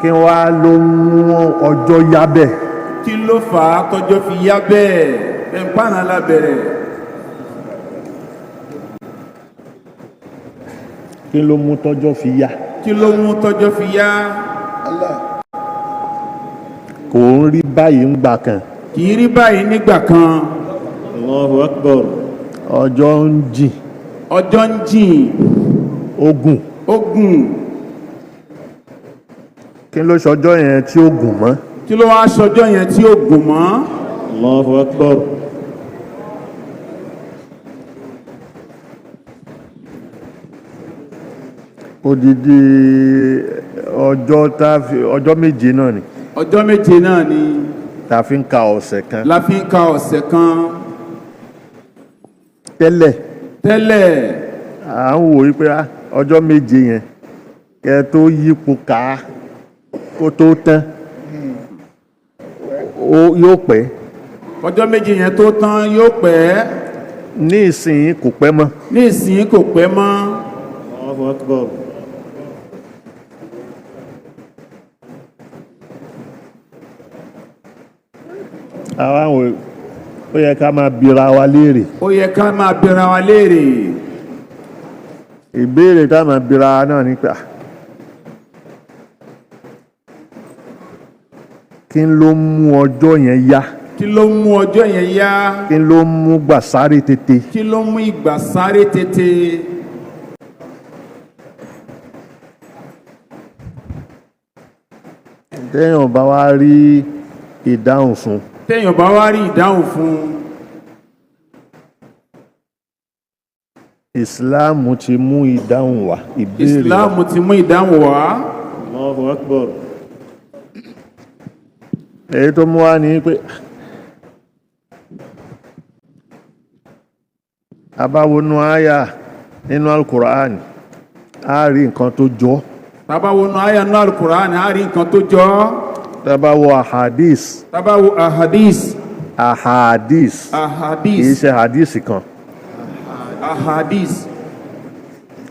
Kí wá ló mú ọjọ́ yá bẹ́ẹ̀? Kí ló fà á tọ́jọ́ fi yá bẹ́ẹ̀? Bẹ́ẹ̀ ń pààrọ̀ lábẹ́rẹ̀. Kí ló mú tọ́jọ́ fi yá? Kí ló mú tọ́jọ́ fi yá? Kò ń rí báyìí ń gbà kan. Kì í rí báyìí nígbà kan. Allahu Akbar. Ọjọ́ ń jìn. Ọjọ́ ń jìn. Ogun. Ó gùn. Kí ló ṣọjọ́ yẹn tí ó gùn mọ́? Kí ló wá ṣọjọ́ yẹn tí ó gùn mọ́? Allahu Akbar. Odidi ọjọ́ tá fi ọjọ́ 7 náà ni. Ọjọ́ 7 náà ni. Tá fi ń ka ọ̀sẹ̀ kan. La fi ń ka ọ̀sẹ̀ kan. Tẹ́lẹ̀. Tẹ́lẹ̀. À ń wò wípé ọjọ́ 7 yẹn kẹ tó yípo ká kó tó tán yóò pẹ́. Ọjọ́ 7 yẹn tó tán yóò pẹ́. Ní ìsìn kò pẹ́ mọ́. Ní ìsìn kò pẹ́ mọ́. Allahu Akbar. Àwọn ó yẹ ká máa bira wa léèrè. Ó yẹ ká máa bira wa léèrè. Ìbéèrè tá máa bira wa náà ni pé kí ló mú ọjọ́ yẹn yá? Kí ló mú ọjọ́ yẹn yá? Kí ló mú gbà sáré tètè? Kí ló mú ìgbà sáré tètè? Téèyàn bá wá rí ìdáhùn fún. Téèyàn bá wá rí ìdáhùn fún. Ìsìláàmù ti mú ìdáhùn wá. Ìbéèrè wá. Ìsìláàmù ti mú ìdáhùn wá. Allahu Akbar. Èyí tó mú wá ní pé abáwonú àyà nínú Al-Qur'an a rí nǹkan tó jọ. Tabawonú àyà nínú Al-Qur'an a rí nǹkan tó jọ. Tabawo ahadis. Tabawo ahadis. Ahadis. Ahadis. Kìí ṣe hadis kan. Ahadis.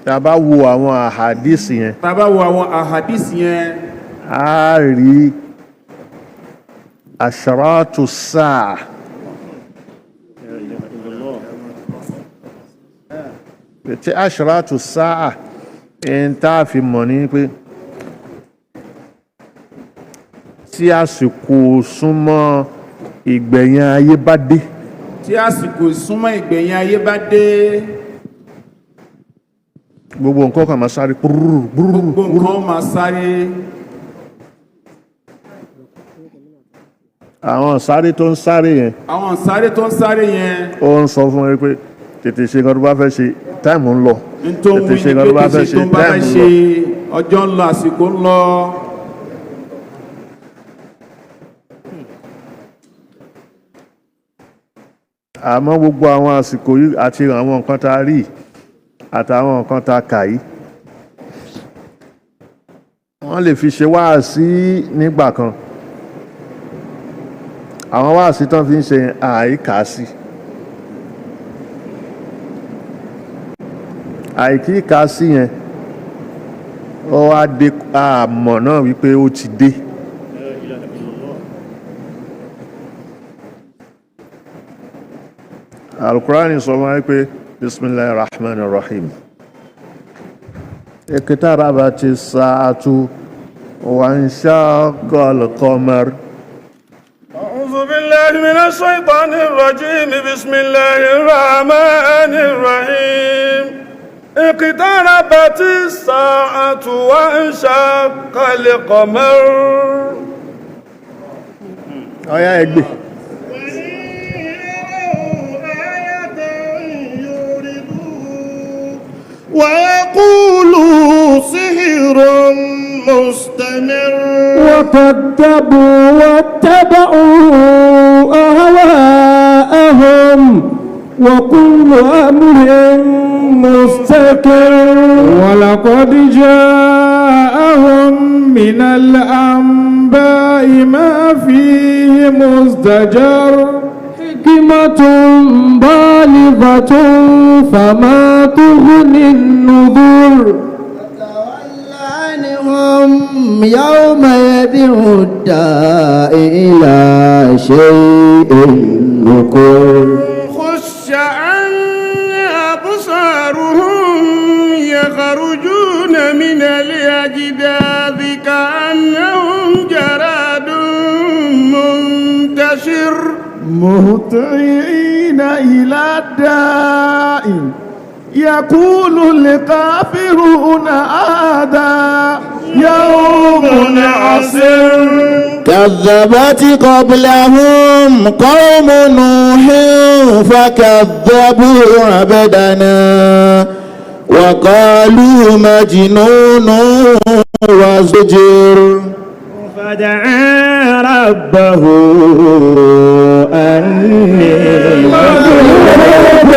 Tabawo àwọn ahadis yẹn. Tabawo àwọn ahadis yẹn. A rí ashratu sáà. Tí ashratu sáà ń tá fi mọ̀ ní pé tí àsìkò súnmọ́ ìgbẹ̀yìn ayé bá dé. Tí àsìkò súnmọ́ ìgbẹ̀yìn ayé bá dé. Gbogbo nǹkan kan máa sáré. Gbogbo nǹkan máa sáré. Àwọn sáré tó ń sáré yẹn. Àwọn sáré tó ń sáré yẹn. Ó ń sọ fún ẹ pé tètè ṣe nǹkan tó bá fẹ́ ṣe, táìmù ń lọ. Tètè ṣe nǹkan tó bá fẹ́ ṣe, táìmù ń lọ. Ọjọ́ ń lọ, àsìkò ń lọ. Àmọ́ gbogbo àwọn àsìkò yìí àti àwọn nǹkan tá a rí àtàwọn nǹkan tá a kà yìí, wọ́n lè fi ṣe wáàsí nígbà kan. Àwọn wáàsí tán fi ń ṣe àìkàsí. Àìkíkàsí yẹn ó wá dé àmọ̀ náà wípé ó ti dé. Al-Qur'ani sọ wọ́n wípé Bismillahir Rahmanir Rahim. Iqtarabati s-sa'atu wa inshaqqal qamar. أعوذ بالله من الشيطان الرجيم. بسم الله الرحمن الرحيم. اقتربت الساعة وانشق القمر. Ọ̀yá ẹgbẹ́. ويقولوا سحر مستمر. وكذبوا واتبعوا أهواءهم وكل أمر مستقر. ولقد جاءهم من الأنباء ما فيه مزدجر. حكمة بالغة فما تغني النذر. تول عنهم يوم يدعو الداء إلى شيء نكر. خش عن أبصارهم يخرجون من الأجداث كأنهم جراد منتشر. مهطعين إلى الداء يقول الكافرون هذا يوم عسر. كذبت قبلهم قوم نوح فكذبوا عبدنا وقالوا مجنون وزجر. فدعا ربه أني مغلوب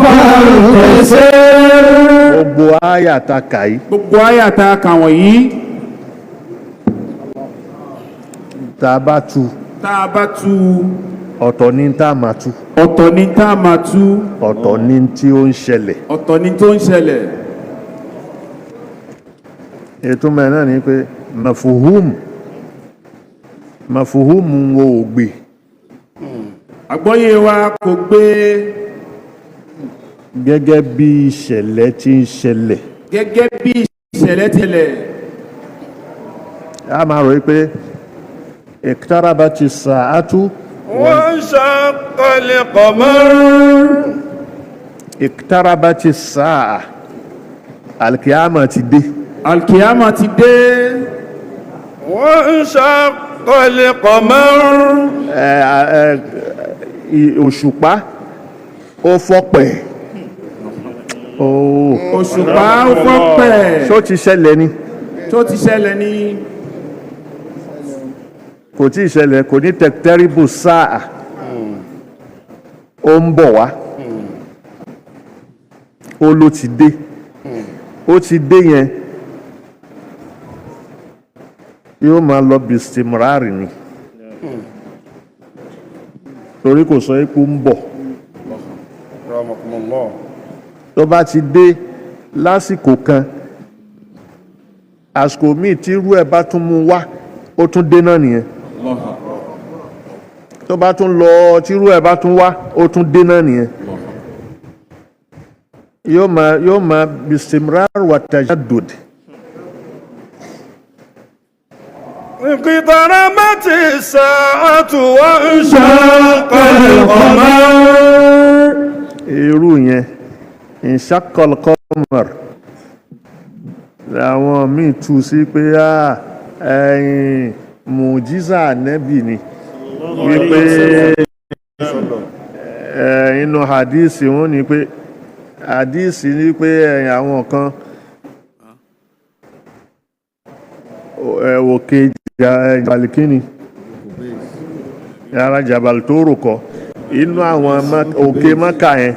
فانتصر. Gbogbo àyà ta kà yìí, Gbogbo àyà tá a kà wọ̀nyí, tá a bá tu, tá a bá tú, ọ̀tọ̀ ní tá a máa tú, ọ̀tọ̀ ní tá a máa tú, ọ̀tọ̀ ní tí ó ń ṣẹlẹ̀. Ọ̀tọ̀ ní tó ń ṣẹlẹ̀. Ìtumọ̀ ẹ̀ náà ni pé mafuhum mafuhum wo ò gbè. Àgbọ́yé wa kò gbé. Gẹ́gẹ́ bí ìṣẹ̀lẹ̀ tí ń ṣẹlẹ̀. Gẹ́gẹ́ bí ìṣẹ̀lẹ̀ tẹ̀lẹ̀. A máa rò wípé iqtarabati sa'atu وانشق القمر. Iqtarabati sa'a, alkiyama ti dé. Alkiyama ti dé. وانشق القمر. Ẹ, ẹ, òṣùpá ó fọ́pẹ̀. Ooo. Òṣùpá ó fọ́pẹ̀. Ṣó ti ṣẹlẹ̀ ni? Tó ti ṣẹlẹ̀ ní? Kò tí ì ṣẹlẹ̀. Kò ní tẹ̀tẹ́rìbù sáà, ó ń bọ̀ wá. Ó ló ti dé, ó ti dé yẹn, yóò máa lọ bistimrari ni, torí kò sọ pé ó ń bọ̀. Tó bá ti dé lásìkò kan, àsìkò míì tí irú ẹ̀ bá tún mú wá, ó tún dé náà nìyẹn. Tó bá tún lọ, tí irú ẹ̀ bá tún wá, ó tún dé náà nìyẹn. Yóò máa bistimrar wa tajaddud. اقتربت الساعة وانشق القمر. Irú yẹn, inshaqqal qamar, làwọn míì tú sí pé ẹ̀yìn mùjísà nẹ́bì ni, wípé inú hadisi wọ́n ní pé hadisi ní pé ẹ̀yìn àwọn kan òkè jabalikini yàrá jabal tó rò kọ inú àwọn òkè Maka yẹn,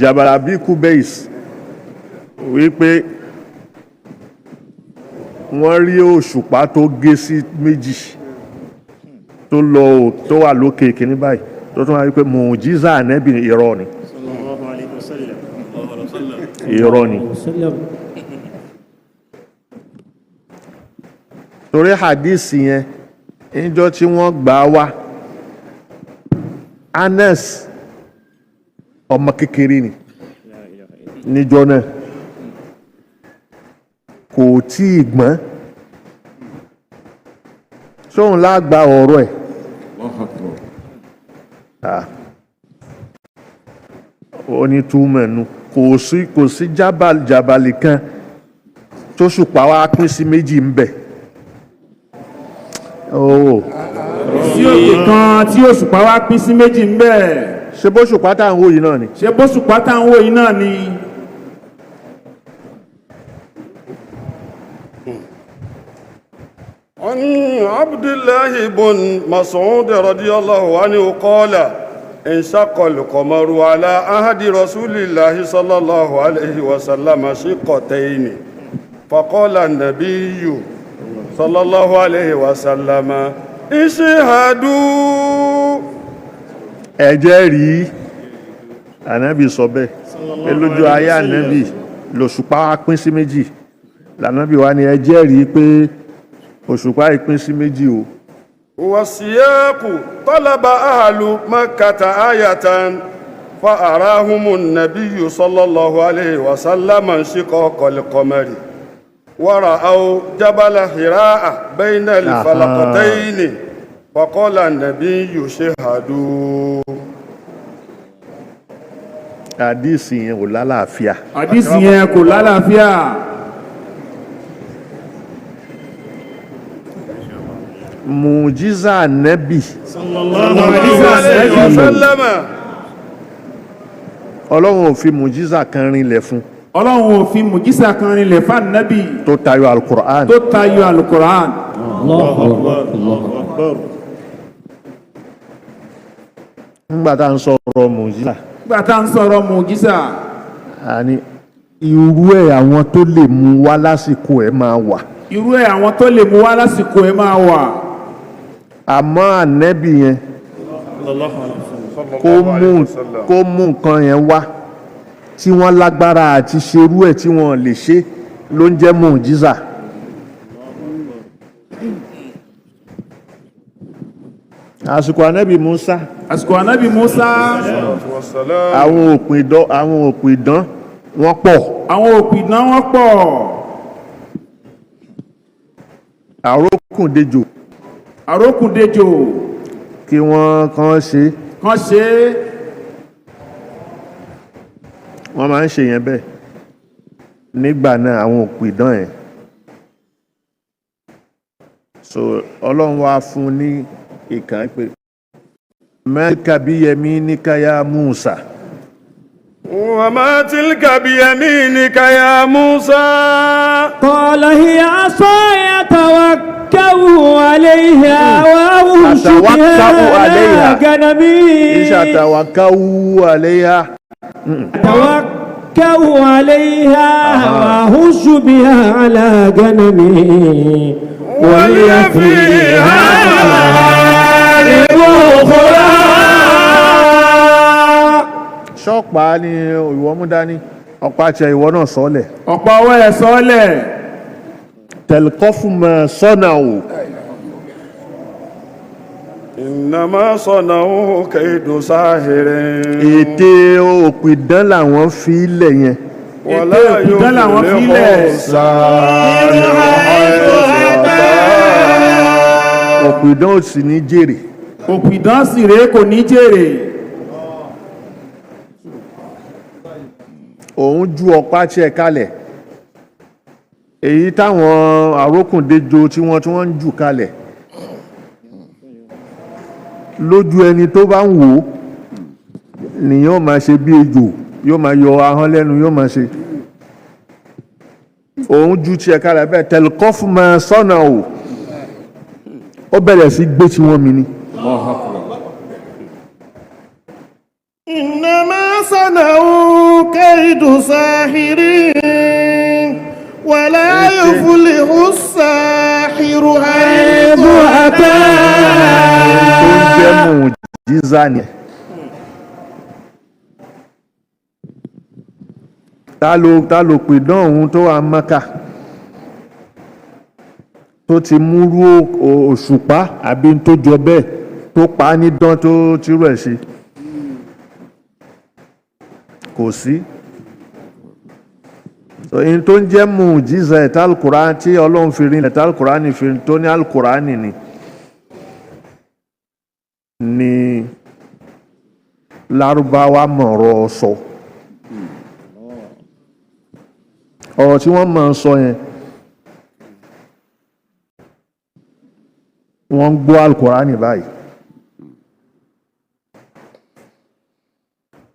Jabal Abi Kubeis, wípé wọ́n rí òṣùpá tó gé sí méjì, tó lọ tó wà lókè kìíní báyìí, tó tún wá wípé mùjísà ànẹ́bì. Irọ́ ni, irọ́ ni, torí hadisi yẹn, níjọ́ tí wọ́n gbà wá, Anas ọmọ kékeré ni níjọ́ náà, kò tí ì gbọ́n sóhun lágbà ọ̀rọ̀ ẹ̀. Ah. Ó ní túmọ̀ nu kò sí jabali kan tó ṣùpá wá pín sí méjì ń bẹ̀. Oh. Sí òkè kan tí òṣùpá wá pín sí méjì ń bẹ̀. Ṣé bó ṣùpá tá à ń wò yìí náà ni? Ṣé bóṣùpá tá ń wò yìí náà ni? عن عبد الله بن مسعود رضي الله عنه قال: انشق القمر على عهد رسول الله صلى الله عليه وسلم شقتين، فقال النبي صلى الله عليه وسلم: اشهدوا. Ẹ jẹ́rìí. Ànábì sọ bẹ́ẹ̀ pé lójú ayé ànábì lòṣùpá wá pín sí méjì. Lànábì wá ní ẹ jẹ́rìí pé Òṣùpá ìpín sí méjì o. والسياق طلب أهل مكة آية فأراهم النبي صلى الله عليه وسلم انشقاق القمر ورأوا جبل حراء بين الفلقتين فقال النبي شهدوا. Àdísì yẹn ò lálàáfíà. Àdísì yẹn kò lálàáfíà. Mùjíza nẹ́bì, عليه وسلم. Ọlọ́run ò fi mùjíza kan rinlẹ̀ fún Ọlọ́run ò fi mùjísà kan rinlẹ̀ fáànàbì tó tayọ alukur'an. tó tayọ alukoran. Nígbà tá à ń sọ̀rọ̀ mùjíza, Nígbà tá à ń sọ̀rọ̀ mùjísà, àní irú ẹ̀ àwọn tó lè mú wá lásìkò ẹ̀ máa wà. Irú ẹ̀ àwọn tó lè mú wá lásìkò ẹ̀ máa wà. Àmọ́ ànẹ́bì yẹn, kó mú nǹkan yẹn wá tí wọ́n lágbára àti ṣerú ẹ̀ tí wọ́n lè ṣe ló ń jẹ́ mùjíza. Àsìkò ànẹ́bì Musa, Àsìkò ànábì Musa, والسلام. àwọn òpìdán wọ́n pọ̀. Àwọn òpìdán wọ́n pọ̀. Àrókùndejò, Àrókùndejò, kí wọ́n kàn ṣe. Kan ṣe é. Wọ́n máa ń ṣe yẹn bẹ́ẹ̀ nígbà náà, àwọn òpìdán yẹn. So Ọlọ́run wá fún ní ìkàn pé mẹ́ríkà bí yẹmí ní káyà Musa. وما تلك بيمينك يا موسى؟ قال هي عصاي أتوكأ عليها وأهش أتوكأ بها عليها. على غنمي. Ìṣàtàwákáwú àléyá. أتوكأ عليها وأهش بها على غنمي ولي فيها مآرب أخرى. Ṣọ́pàá ni ìwọ mú dání, ọ̀pá àti ìwọ náà sọ́lẹ̀. Ọ̀pọ̀ ọwọ́ ẹ̀ sọ́lẹ̀. Tẹ̀lkọ́fùmọ̀ sọ́nà ò. إنما صنعوا كيد ساحر. Ète òpìdán làwọn fi ilẹ̀ yẹn. ولا Ète òpìdán làwọn fi يفلح lẹ̀. الساحر حيث أتى. Òpìdán ò sì ní jèrè. Òpìdán sì rèé, kò ní jèrè. Òun ju ọ̀pá tí ẹ kalẹ̀, èyí táwọn àrókùndéjo tí wọ́n ń jù kalẹ̀ lójú ẹni tó bá ń wò ó nìyẹn, ó máa ṣe bí ejò, yóò máa yọ ahọ́n lẹ́nu, yóò máa ṣe. Òun ju tiẹ̀ kalẹ̀ bẹ́ẹ̀, tẹlikọ́fù máa sọ́nà o, ó bẹ̀rẹ̀ sí gbé tí wọ́n mi ni. إنما صنعوا كيد ساحر ولا يفلح الساحر حيث أتى. Tó ń jẹ́ mùjíza ni. Ta ló pidán òun tó wà Mákà tó ti múrú òṣùpá àbí tó jọ bẹ́ẹ̀ tó pa á ní dán tó tírú ẹ̀ ṣe? Kò sí. So in tó ń jẹ́ mùjíza ẹ̀ta alukurani tí Ọlọ́run fi rin ẹ̀ta alukurani fi rin tó ní alukurani ni Lárúbáwá mọ̀rọ̀ sọ, ọ̀rọ̀ tí wọ́n máa ń sọ yẹn, wọ́n ń gbọ́ alukurani báyìí,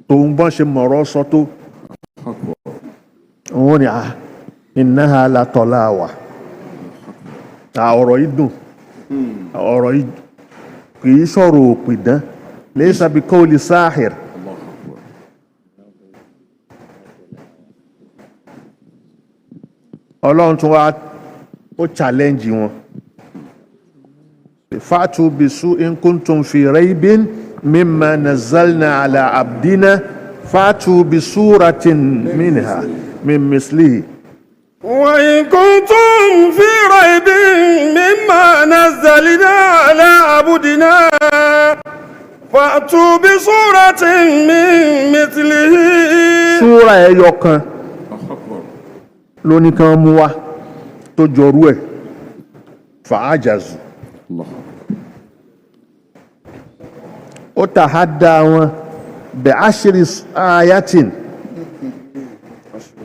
tòun bọ́n ṣe mọ̀rọ̀ sọ tó, wọ́n ní à innaha la tọ́láwà, ọ̀rọ̀ yìí dùn, ọ̀rọ̀ yìí kì í sọ̀rọ̀ òpìdán, laysa bi qawli sáhìr. Ọlọ́run tún wá ó challenge wọn, fa'tu bisu in kuntum fi raybin mimma nazzalna ala abdina fa'tu bisuratin minha min mislihi. وإن كنتم في ريب مما أنزلنا على عبدنا فأتوا بسورة من مثله. Súra ẹyọ kan ló ní kán mú wá tó jọrú ẹ̀, فعجزوا. Ó تحدى wọn بعشر آيات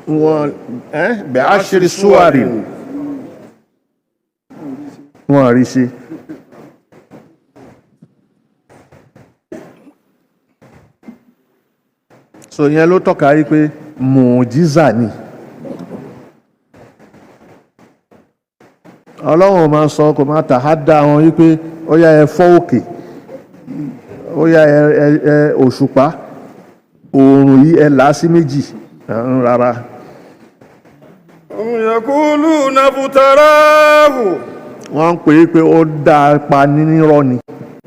wọn بعشر سور, wọn rí sí. So yẹn ló tọ́ka rí pé mùjíza ni. Ọlọ́run máa sọ kò máa تحدى wọn wípé ó yá, ẹ fọ́ òkè, ó yá, ẹ òṣùpá, oòrùn yìí, ẹ là á sí méjì rárá. هم يقولون افتراه. Wọ́n ń pè é pé ó dá a pa nírọ́ ni.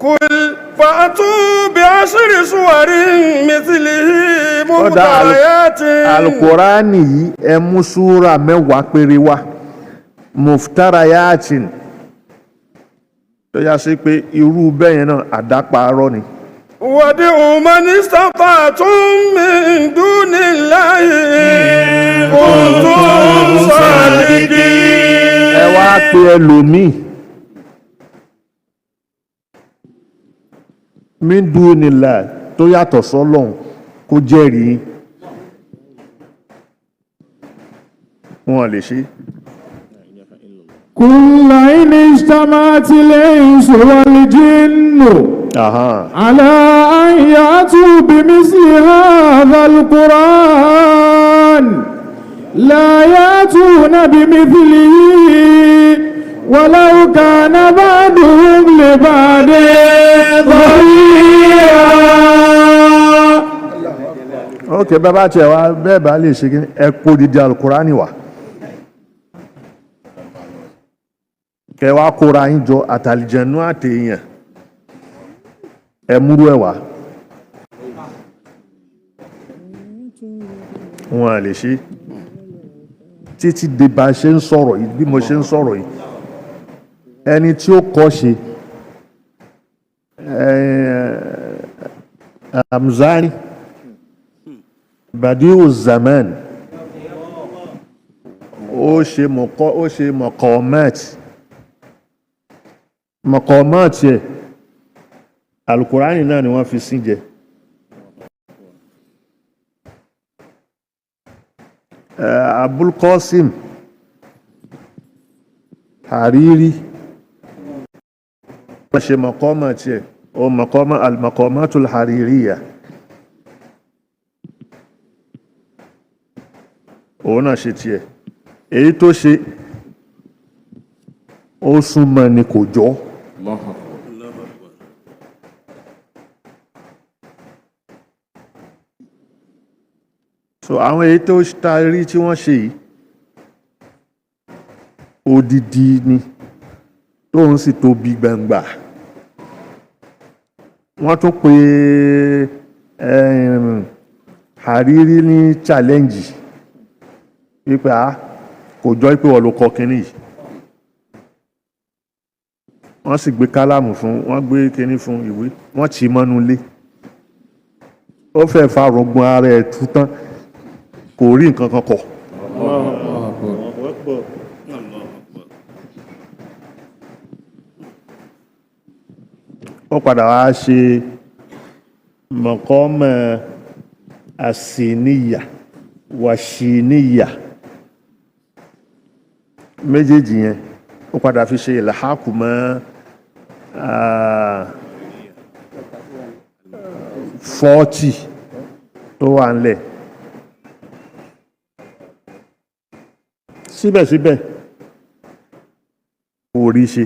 قل فأتوا بعشر سور مثله Ó dá مفتريات. Alukurani yìí, ẹ mú súra 10 péré wá, مفتريات, tó yá sí pé irú bẹ́yẹn náà àdáparọ́ ni. وادعوا من استطعتم من دون الله إن كنتم صادقين. Ẹ wá pe ẹlòmíì من دون الله tó yàtọ̀ sọ́lọ́hun kó jẹ́rìí wọn lè ṣe. قل لئن اجتمعت الإنس والجن على أن يأتوا بمثل هذا القرآن لا يأتون بمثله ولو كان بعضهم لبعض ظهيرا. Ok, bẹ́ẹ̀ bá tiẹ̀ wá bẹ́ẹ̀ bá lè ṣe kí ẹ kó didi alukurani wá, kẹ wá kóra yín jọ, àtàlìjẹ̀nú àtèèyàn, ẹ múrú ẹ wá, wọn à lè ṣe títí di bá a ṣe ń sọ̀rọ̀ yìí. Bí mo ṣe ń sọ̀rọ̀ yìí, ẹni tí ó kọ́ ṣe Hamzani Badiu Zaman, ó ṣe mọ̀kọ́, ó ṣe mọ̀kọ́mẹ́t mọ̀kọ́mẹ́t yẹ, alukurani náà ni wọ́n fi sí jẹ. Abul Qasim Hariri, wọ́n ṣe mọ̀kọ́mẹ́t yẹ, ó mọ̀kọ́mẹ́ al-maqamatul haririya, òun náà ṣe tiẹ̀. Èyí tó ṣe, ó súnmọ́ ni, kò jọ. الله أكبر. So àwọn èyí tó ta rí tí wọ́n ṣe yìí, odidi ni, tóun sì tóbi gbangba. Wọ́n tún pe Hariri ní challenge wípé a kò jọ pé wọ́n ló kọ kínní yìí. Wọ́n sì gbé kálámù fún, wọ́n gbé kínní fún, ìwé, wọ́n tì í mọ́nú ilé. Ó fẹ́ fa rọgbọn ara ẹ̀ tú tán, kò rí nǹkan kan kọ. الله أكبر. Ó padà wá ṣe mọ̀kọ́mọ̀ àsìníyà wàṣíníyà méjèèjì yẹn, ó padà fi ṣe ìlàhákù mọ́ 40 tó wà ńlẹ̀. Síbẹ̀síbẹ̀ kò rí ṣe,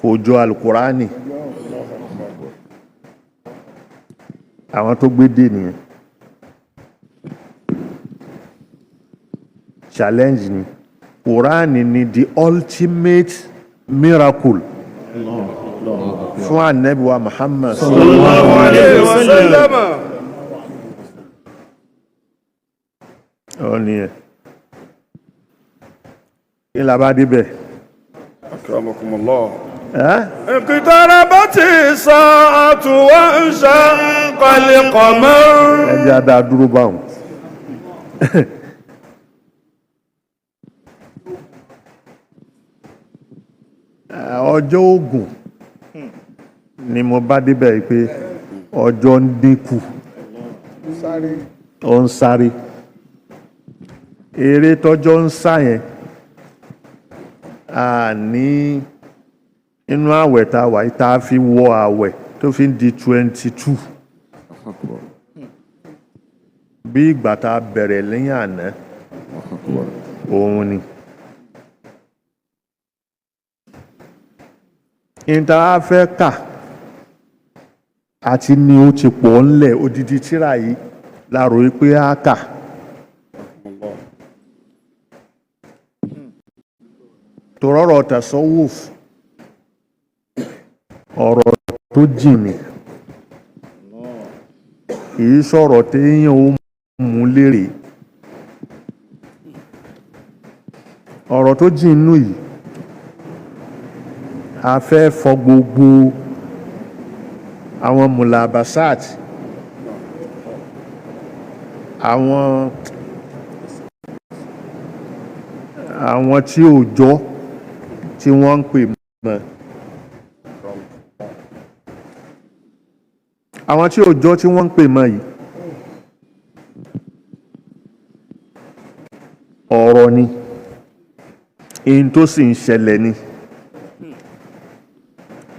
kò jọ alukurani. Àwọn tó gbé dé nìyẹn, challenge ni. Kùránì ni the ultimate miracle fún Ànábì wa Muhammad. Sallallahu alayhi wa sallam. Ọ nìyẹn. Kí la bá débẹ̀? Akramakumullah. Ẹ́? اقتربت الساعة وانشق القمر. Ẹ jẹ́ adá dúró báwọn. Ọjọ́ ogun ni mo bá débẹ̀ yìí pé ọjọ́ ń dínkù, ó ń sáré. Eré tọ́jọ́ ń sá yẹn, a ní inú àwẹ̀ tá a wà yìí, tá a fi wọ àwẹ̀ tó fi ń di 22, bí ìgbà tá a bẹ̀rẹ̀ lẹ́yìn àná òun ni. Ìta á fẹ́ kà àti ni ó ti pọ̀ ńlẹ̀ odidi tíra yìí láàrò pé á kà. Tòrọ̀rọ̀ tasawuf, ọ̀rọ̀ tó jìn ní, kìí sọ̀rọ̀ téèyàn ó mú lérè. Ọ̀rọ̀ tó jìn inú yìí, a fẹ́ fọ gbogbo àwọn mulabasat, àwọn tí ò jọ tí wọ́n ń pè mọ́, àwọn tí ò jọ tí wọ́n ń pè mọ́ yìí, ọ̀rọ̀ ni in tó sì ń ṣẹlẹ̀ ni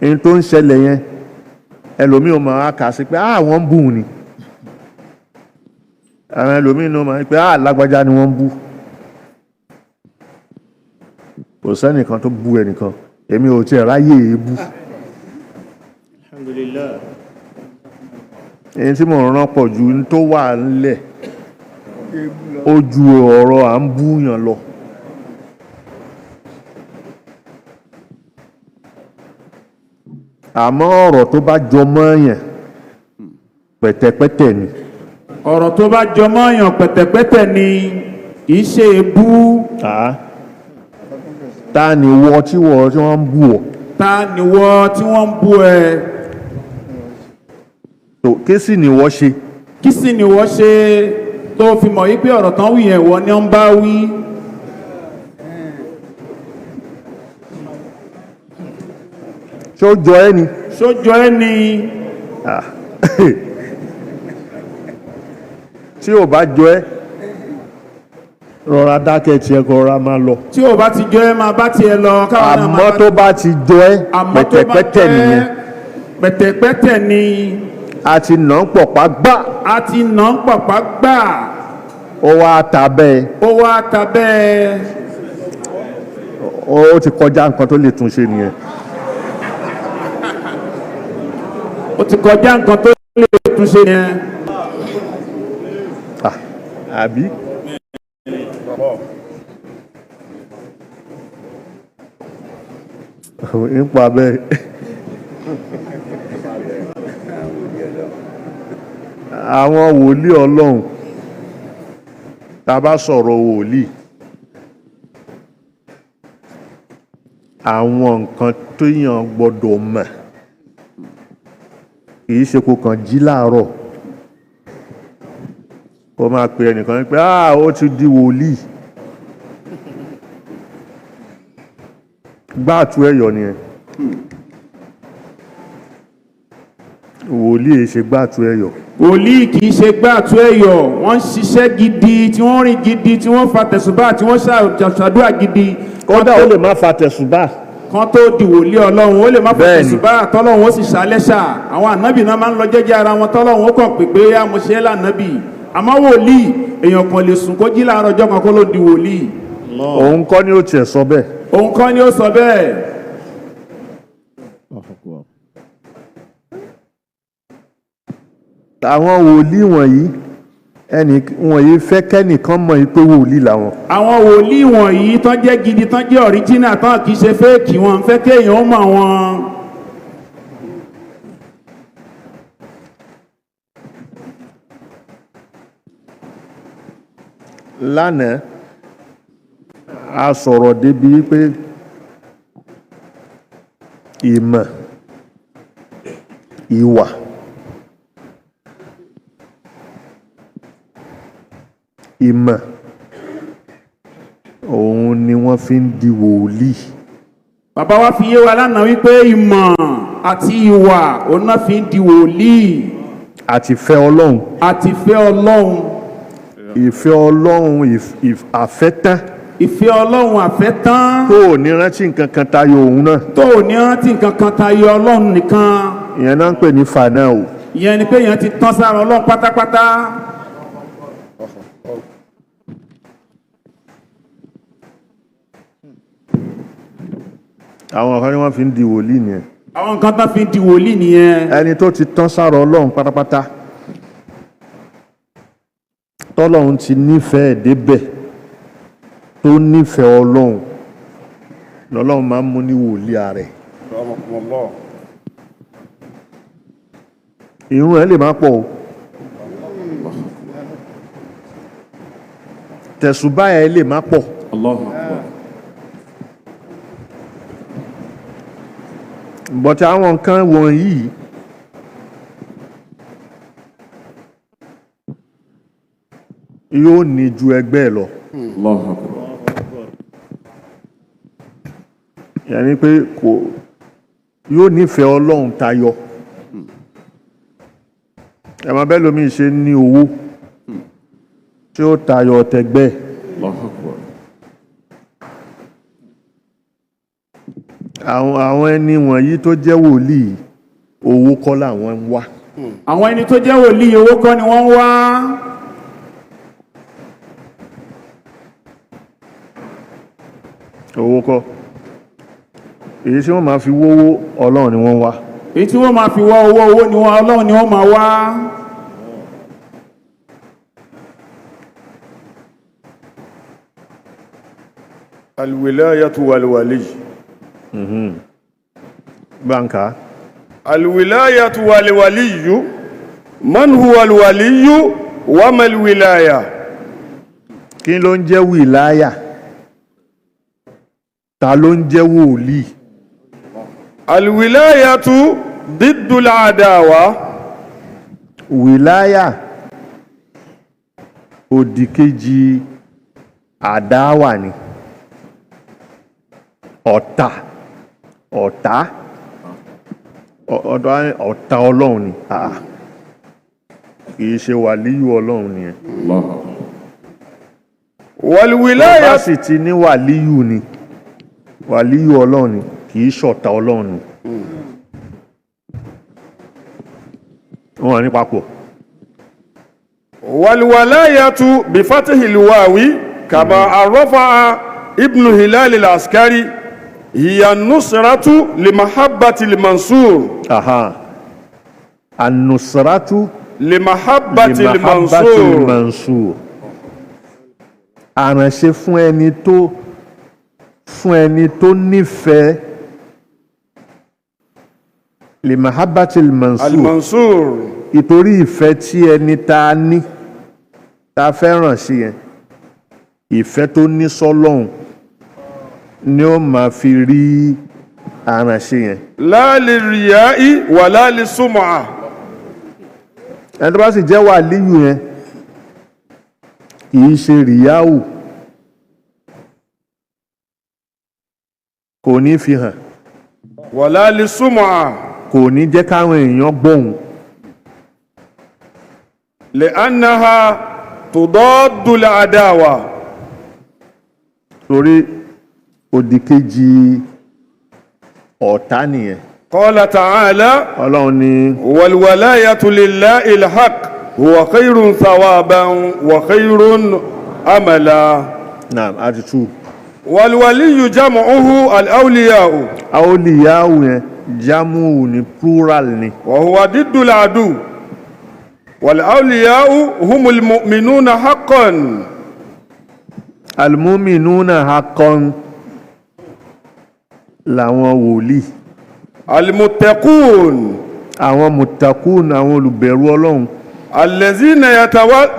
in tó ń ṣẹlẹ̀ yẹn. Ẹlòmíì ò máa kà sí pé ah, wọ́n ń bù ni. Àwọn ẹlòmíì náà máa ń pé ah, lágbájá ni wọ́n ń bú. Kò sẹ́nìkan tó bú ẹnìkan, èmi ò tiẹ̀ ráyè èébú. Alhamdulillah. Èyí tí mò ń rán pọ̀ ju ní tó wà ńlẹ̀, ó ju ọ̀rọ̀ à ń búyàn lọ. Àmọ́ ọ̀rọ̀ tó bá jọ mọ́ yẹn, pẹ̀tẹ̀pẹ̀tẹ̀ ni. Ọ̀rọ̀ tó bá jọmọ́ yàn pẹ̀tẹ̀pẹ̀tẹ̀ ni, kì í ṣe ebú. Ah. Ta ni wọ tí wọ́n tí wọ́n ń bú ọ? Ta nìwọ tí wọ́n ń bú ẹ? Tó ké sì ni wọ́n ṣe? Kí sì ni wọ́n ṣe tó fi mọ̀ wípé ọ̀rọ̀ tán wí yẹn, wọ́n ni ó ń bá wí? Ṣé ó jọ ẹ́ ni? Ṣó jọ ẹ́ ni? Ah. Tí ò bá jọ ẹ́, rọra dákẹ́ tiẹ̀, kó rọra máa lọ. Tí ò bá ti jọ ẹ́, máa bá tiẹ̀ lọ, káwọn náà máa Àmọ́ bá. tó bá ti jọ ẹ́, Àmọ́ tó bá pẹ̀tẹ̀pẹ̀tẹ̀ jẹ́ nìyẹn. Pẹ̀tẹ̀pẹ̀tẹ̀ ni. A ti nà ń pọ̀pá gbá. A ti nà ń pọ̀pá gbà. Ó wá ta bẹ́ẹ̀. Ó wá ta bẹ́ẹ̀. Ó ti kọjá nǹkan tó lè tún ṣe nìyẹn. Ó ti kọjá nǹkan tó lè túnṣe yẹn. Ah, àbí nípa bẹ́ẹ̀, àwọn wòlíì Ọlọ́run, tá a bá sọ̀rọ̀ wòlíì, àwọn nǹkan téèyàn gbọ́dọ̀ mọ̀, kìí ṣe kó kàn jí láàárọ̀ kó máa pe ẹnìkan pé ah, ó ti di wòlíì. Gbáàtú ẹ̀yọ̀ nìyẹn. Wòlíì èé ṣe gbáàtú ẹ̀yọ̀. Wòlíì kì í ṣe gbáàtú ẹ̀yọ̀. Wọ́n ń ṣiṣẹ́ gidi, tí wọ́n rìn gidi, tí wọ́n fa tẹ̀sùbá, tí wọ́n ṣàdúrà gidi. Kódà ó lè má fa tẹ̀sùbá. Kan tó di wòlíì Ọlọ́run, ó lè má fa Bẹ́ẹ̀ni. tẹ̀sùbá, tọ́lọ́run ó sì ṣàlẹ́ṣà. Àwọn ànábì náà máa ń lọ jẹ́jẹ́ ara wọn, tọ́lọ́run ó kàn pé pé á mo ṣe é lànábì. Àmọ́ wòlíì, èèyàn kan lè sùn kó jí láàárọ̀ ọjọ́ kan kó ló di wòlíì. Òun kọ́ ni ó tiẹ̀ sọ bẹ́ẹ̀. Òun kọ́ ni ó sọ bẹ́ẹ̀. Àwọn wòlíì wọ̀nyí, ẹnì wọ̀nyí fẹ́ kẹ́nìkan mọ̀ pé wòlíì làwọn. Àwọn wòlíì wọ̀nyí tán jẹ́ gidi, tán jẹ́ original, tán kì í ṣe fake, wọn ń fẹ́ kéèyàn ó mọ̀ wọn. Lánàá a sọ̀rọ̀ débi pé Ìmọ̀, ìwà, ìmọ̀ òun ni wọ́n fi ń di wòlíì. Bàbá wa fi yé wa lánàá wípé ìmọ̀ àti ìwà òun náà fi ń di wòlíì. Àti ìfẹ́ Ọlọ́run. Àti ìfẹ́ Ọlọ́run. Ìfẹ́ Ọlọ́run, àfẹ́tán. Ìfẹ́ Ọlọ́run àfẹ́tán. Tó ò ní rántí nǹkan kan tayọ òun náà. Tó ò ní rántí nǹkan kan tayọ Ọlọ́run nìkan. Ìyẹn náà ń pè ní fanáà o. Ìyẹn ni pé èèyàn ti tán sára Ọlọ́run pátápátá. Àwọn kan ní wọ́n fi ń di wòlíì nìyẹn. Àwọn nǹkan tán fi ń di wòlíì nìyẹn. Ẹni tó ti tán sára Ọlọ́run pátápátá, tọ́lọ́run ti nífẹ̀ẹ́ débẹ̀, tó nífẹ̀ẹ́ Ọlọ́run, lọ́lọ́run máa ń mú ní wòlíì ààrẹ. Irun ẹ̀ lè má pọ̀ o, tẹ̀sùbá ẹ̀ lè má pọ̀. Allahu Akbar. But àwọn nǹkan wọ̀nyí yóò ní ju ẹgbẹ́ ẹ̀ lọ. Allahu Akbar. Yàní pé kò yóò nífẹ̀ẹ́ Ọlọ́run tayọ. Ẹ̀mọ́ bẹ́ẹ̀ lómi ṣe ní owó tí ó tayọ tẹgbẹ́. Allahu Akbar. Àwọn ẹni wọ̀nyí tó jẹ́ wòlíì, owó kọ́ làwọn ń wá. Àwọn ẹni tó jẹ́ wòlíì, owó kọ́ ni wọ́n ń wá. Owó kọ́. Èyí tí wọ́n máa fi wówó, Ọlọ́run ni wọ́n ń wá. Èyí tí wọ́n máa fi wá owó, owó ni wọ́n, Ọlọ́run ni wọ́n máa wá. الولاية والولي. Gbáǹkà. الولاية والولي، من هو الولي وما الولاية؟ Kí ló ń jẹ́ wìláyà? Ta ló ń jẹ́ wòlíì? الولاية ضد العداوة. Wìláyà, òdìkejì àdáwà ni, ọ̀tá, ọ̀tá, ọ̀dọ̀ ọ̀tá Ọlọ́run ni. Ah, kìí ṣe wàlíyù Ọlọ́run nìyẹn. Bá والولاية sì ti ní wàlíyù ni, wàlíyù Ọlọ́run ni, kìí ṣọ̀tá Ọlọ́run ni. Wọ́n wà ní papọ̀. والولاية بفتح الواو كما عرفها ابن هلال العسكري هي النصرة لمحبة المنصور. Aha, النصرة لمحبة لمحبة المنصور. المنصور. Àránṣe fún ẹni tó nífẹ̀ẹ́ لمحبة المنصور. المنصور. Ìtorí ìfẹ́ tí ẹni tá a ní, tá a fẹ́ràn sí yẹn, ìfẹ́ tó ní sọ́lọ́hun ni ó máa fi rí àránṣe yẹn. لا للرياء ولا للسمعة. Ẹni tó bá sì jẹ́ wàlíyù yẹn, kì í ṣe rìyáwù, kò ní fi hàn. ولا للسمعة. Kò ní jẹ́ káwọn èèyàn gbóhùn. لأنها تضاد العداوة. Torí òdìkejì ọ̀tá nìyẹn. قال تعالى: Ọlọ́run ní: والولاية لله الحق هو خير ثوابا وخير أملا. Naam, àti tú. والولي جمعه الأولياء. Aoliyahu yẹn, jamu ní, plural ni. وهو ضد العدو، والأولياء هم المؤمنون حقا. المؤمنون حقا làwọn wòlíì. المتقون. Àwọn متقون, àwọn olùbẹ̀rù Ọlọ́run. الذين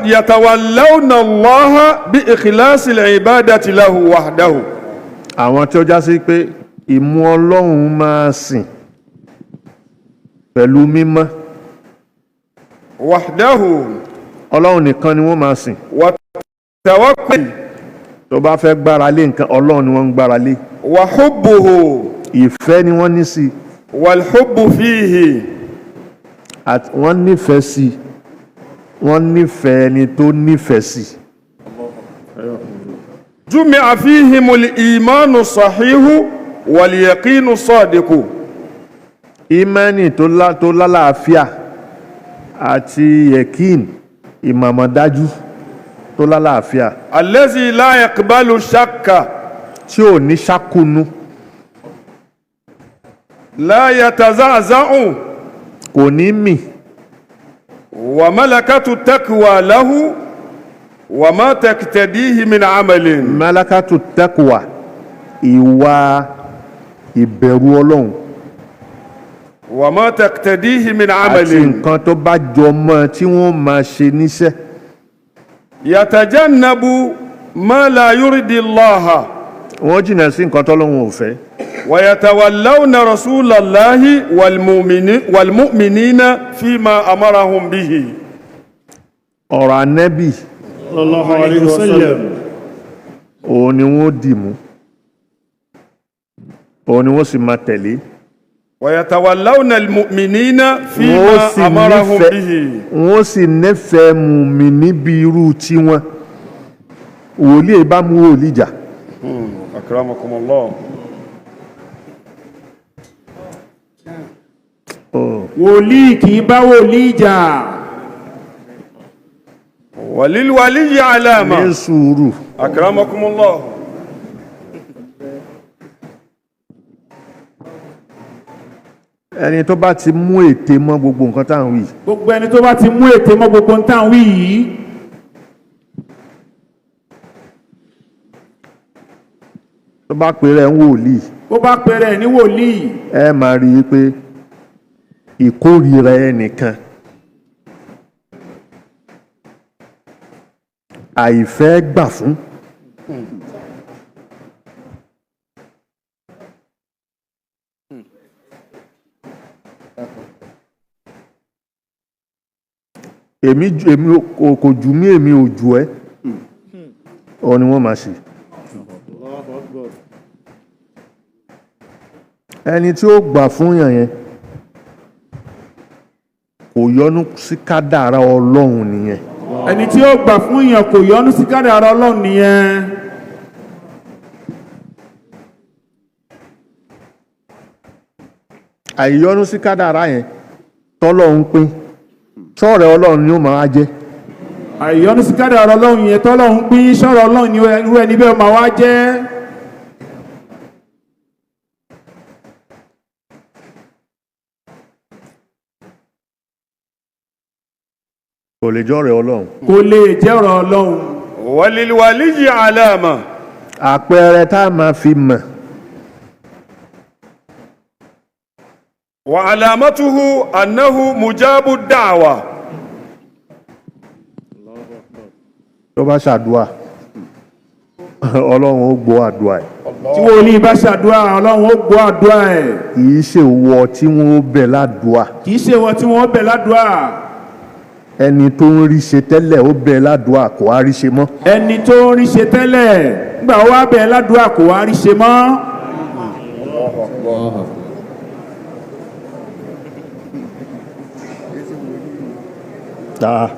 يتولون الله بإخلاص العبادة له وحده. Àwọn tí ó já sí pé Ìmú Ọlọ́run máa sìn pẹ̀lú mímọ́. وحده. Ọlọ́run nìkan ni wọ́n máa sìn. والتوكل. Tó bá fẹ́ gbára lé nǹkan, Ọlọ́run ni wọ́n ń gbára lé. وحبه. Ìfẹ́ ni wọ́n ní sí. والحب فيه. Àti wọ́n nífẹ̀ẹ́ sí, wọ́n nífẹ̀ẹ́ ẹni tó nífẹ̀ẹ́ sí. جمع فيهم الإيمان الصحيح واليقين الصادق. Ìmánì tó lálàáfíà àti yẹ̀kín, ìmọ̀mọ̀dájú tó lálàáfíà. الذي لا يقبل الشك. Tí ò ní ṣákúnú. لا يتزعزع. Kò ní mì. وملكة التقوى له وما تقتديه من عمل. ملكة التقوى, ìwà ìbẹ̀rù Ọlọ́run. وما تقتديه من Àti عمل. nǹkan tó bá jọ mọ́ tí wọ́n máa ṣe níṣẹ́. يتجنب ما لا يرضي الله. Wọ́n jìnnà sí nǹkan tọ́lọ́run ò fẹ́. ويتولون رسول الله والمؤمنين فيما أمرهم به. Ọ̀rọ̀ Ànẹ́bì, صلى الله عليه وسلم. òun ni wọ́n dì mú, òun ni wọ́n sì máa tẹ̀lé. ويتولون المؤمنين Wọ́n فيما sì أمرهم nífẹ̀ẹ́ به. Wọ́n sì nífẹ̀ẹ́ mùmí níbi irú tiwọn. Wòlíì bá mú wòlíì jà. أكرمكم الله. Wòlíì kì í bá wòlíì jà. وللولي Ní علامة. sùúrù. أكرمكم الله. Ẹni tó bá ti mú ète mọ́ gbogbo nǹkan tá à ń wí, Gbogbo ẹni tó bá ti mú ète mọ́ gbogbo ń tàn wí yìí, tó bá pè rẹ̀ ń wòlíì, bó bá pẹrẹ ní wòlíì, ẹ máa rí i pé ìkórìíra ẹnìkan, àìfẹ́ gbà fún, èmi kò jù mí, èmi ò jù ẹ́, ọ ni wọ́n máa ṣe. Ẹni tí ó gbà fún yàn yẹn kò yọnu sí kádàrá Ọlọ́run nìyẹn. Ẹni tí ó gbà fún èèyàn kò yọnu sí kádàrá Ọlọ́run nìyẹn. Àìyọnu sí kádàrá yẹn tọ́lọ́run pín, ṣọ́ọ̀rẹ́ Ọlọ́run ni ó máa jẹ́. Àìyọnu sí kádàrá Ọlọ́run yẹn tọ́lọ́run pín, sọ̀rọ̀ Ọlọ́run ni irú ẹni bẹ́ẹ̀ máa wá jẹ́. Kò lè jọ́rẹ̀ Ọlọ́run. Kò lè jẹ́ ọ̀rọ̀ Ọlọ́run. وللولي علامة. Àpẹẹrẹ tá a máa fi mọ̀. وعلامته أنه مجاب الدعوة. Tó bá ṣàdúà, Ọlọ́run ó gbọ́ àdúà ẹ̀. Tí wòlíì bá ṣàdúrà, Ọlọ́run ó gbọ́ àdúrà ẹ̀. Kì í ṣe wọ tí wọ́n ó bẹ̀ ládùà. Kì í ṣe wọn tí wọ́n bẹ̀ ládùúà. Ẹni tó ń rí ṣe tẹ́lẹ̀, ó bẹ̀ ládùà, kò á rí ṣe mọ́. Ẹni tó ń rí ṣe tẹ́lẹ̀, nígbà ó wá bẹ̀ ládùúà, kò wá rí ṣe mọ́. Ah,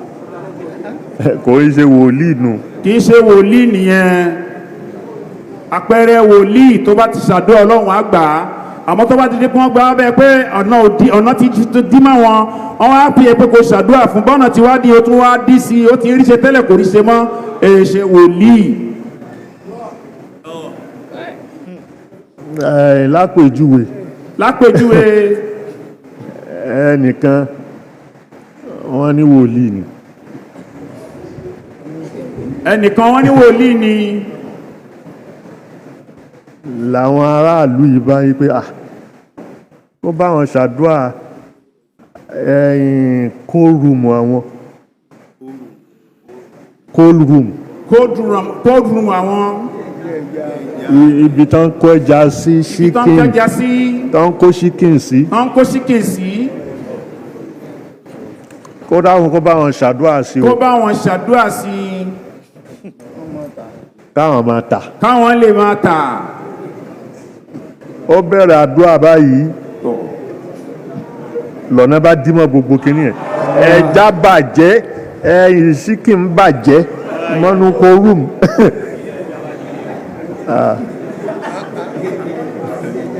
kò í ṣe wòlíì nù. Kì í ṣe wòlíì nìyẹn. Àpẹẹrẹ wòlíì, tó bá ti ṣàdúrà, Ọlọ́run á gbà á. Àmọ́ tó bá ti di pé wọ́n gbà á bẹ́ẹ̀ pé ọ̀nà òdì, ọ̀nà ti dí mọ́ wọn, wọ́n wá fi ẹ pé kò ṣàdúrà fún bọ́nà tí wá di, ó tún wá dí sí i, ó ti rí ṣe tẹ́lẹ̀, kò rí ṣe mọ́, èè ṣe wòlíì. Ẹ, lápèjúwe. Lápèjúwe. Ẹnìkan, wọ́n ní wòlíì ni. Ẹnìkan, wọ́n ní wòlíì ni. Làwọn aráàlú yìí bá yí pé, ah, kó bá wọn ṣàdúrà ẹ̀yìn cold room àwọn, cold room. Cold room, cold room àwọn, Ibi tán kó ẹja sí, tán ṣíkìn, kẹja sí, tán kó ṣíkìn sí, tán kó ṣíkìn sí, kó dáhùn kó bá wọn ṣàdúrà sí kó o, bá wọn ṣàdúrà sí, káwọn máa tà. Káwọn lè máa tà. Ó bẹ̀rẹ̀ àdúrà báyìí, lọ́nà bá dímọ̀ gbogbo kínní ẹ̀, ẹja bàjẹ́, ẹyìn ṣíkìn bàjẹ́ mọ́nú kó rúùmù.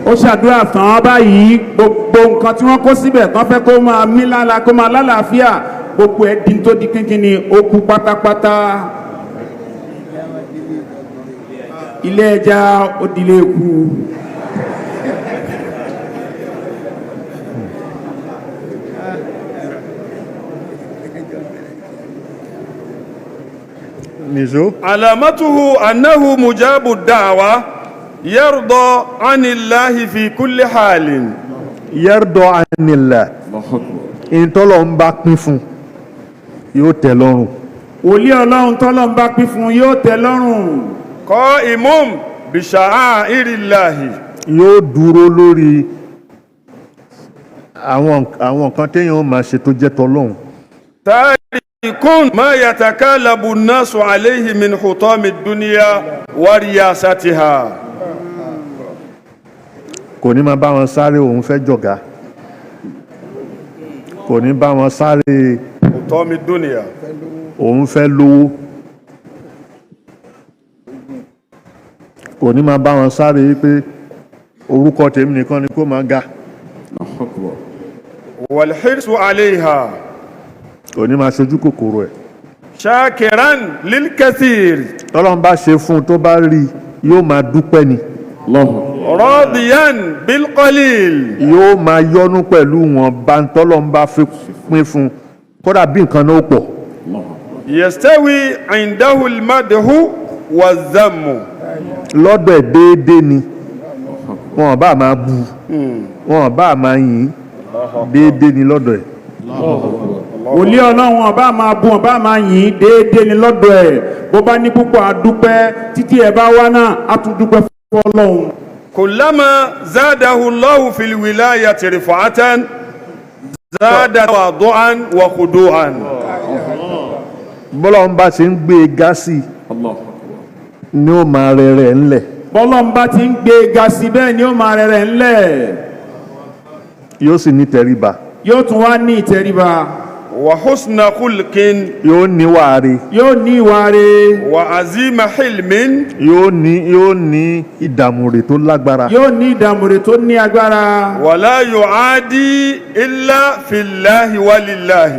Ó ṣàdúrà tán báyìí, gbogbo nǹkan tí wọ́n kó síbẹ̀ tán fẹ́ kó máa mí lára, kó máa lálàáfíà, gbogbo ẹ̀ dín tó di kínkín ni ó kú pátápátá. Ilé ẹja ó dilé kú. Nìṣó. علامته أنه مجاب الدعوة، يرضى عن الله في كل حال. Yẹ́rọ̀dọ̀ ànilà, ìtọ́lọ̀ ń bá pín fún yóò tẹ́ lọ́rùn. Wòlíì Ọlọ́run tọ́lọ́ ń bá pín fún yóò tẹ́ lọ́rùn. قائم بشعائر الله. Yóò dúró lórí àwọn nǹkan téèyàn ó máa ṣe tó jẹ́ tọlọ́hun. تارك ما يتكالب الناس عليه من حطام الدنيا ورياستها. Kò ní máa bá wọn sáré òun fẹ́ jọ̀gá, kò ní bá wọn sáré حطام الدنيا. òun fẹ́ lówó, kò ní máa bá wọn sáré pé orúkọ tèmi nìkan ni kó máa ga. والحرص عليها. Kò ní máa ṣojú kòkòrò ẹ̀. شاكرا للكثير. Tọ́lọ́run bá ṣe fún un, tó bá rí i, yóò máa dúpẹ́ ni. راضيا بالقليل. Yóò máa yọ́nú pẹ̀lú wọn bá ń tọ́lọ́run bá fi pín fún un, kódà bí nǹkan náà ó pọ̀. يستوي عنده المدح والذم. Lọ́dọ̀ ẹ̀, déédéé ni. Wọn bá máa bu, wọn bá máa yìn, déédéé ni lọ́dọ̀ ẹ̀. Wòlíì Ọlọ́run, ọba máa bu, ọba máa yìn, déédéé ni lọ́dọ̀ ẹ̀. Bó bá ní púpọ̀, á dúpẹ́. Títí ẹ̀ bá wá náà, á tún dúpẹ́ fọ́lọ́run. كلما زاده الله في الولاية رفعة زاد تواضعا وخضوعا. Bọ́lọ́run bá ti ń gbé e ga sí i ni ó máa rẹ̀rẹ̀ ńlẹ̀. Bọ́lọ́run bá ti ń gbé e ga sí, bẹ́ẹ̀ ni ó máa rẹ̀rẹ̀ ńlẹ̀. Yóò sì ní tẹríba. Yóò tún wá ní ìtẹríba. وحسن خلق. Yóò níwà re. Yóò ní ìwà re. وعزيم حلم. Yóò ní ìdààmú rẹ̀ tó lágbára. Yóò ní ìdààmú rẹ̀ tó ní agbára. ولا يعادي إلا في الله ولله.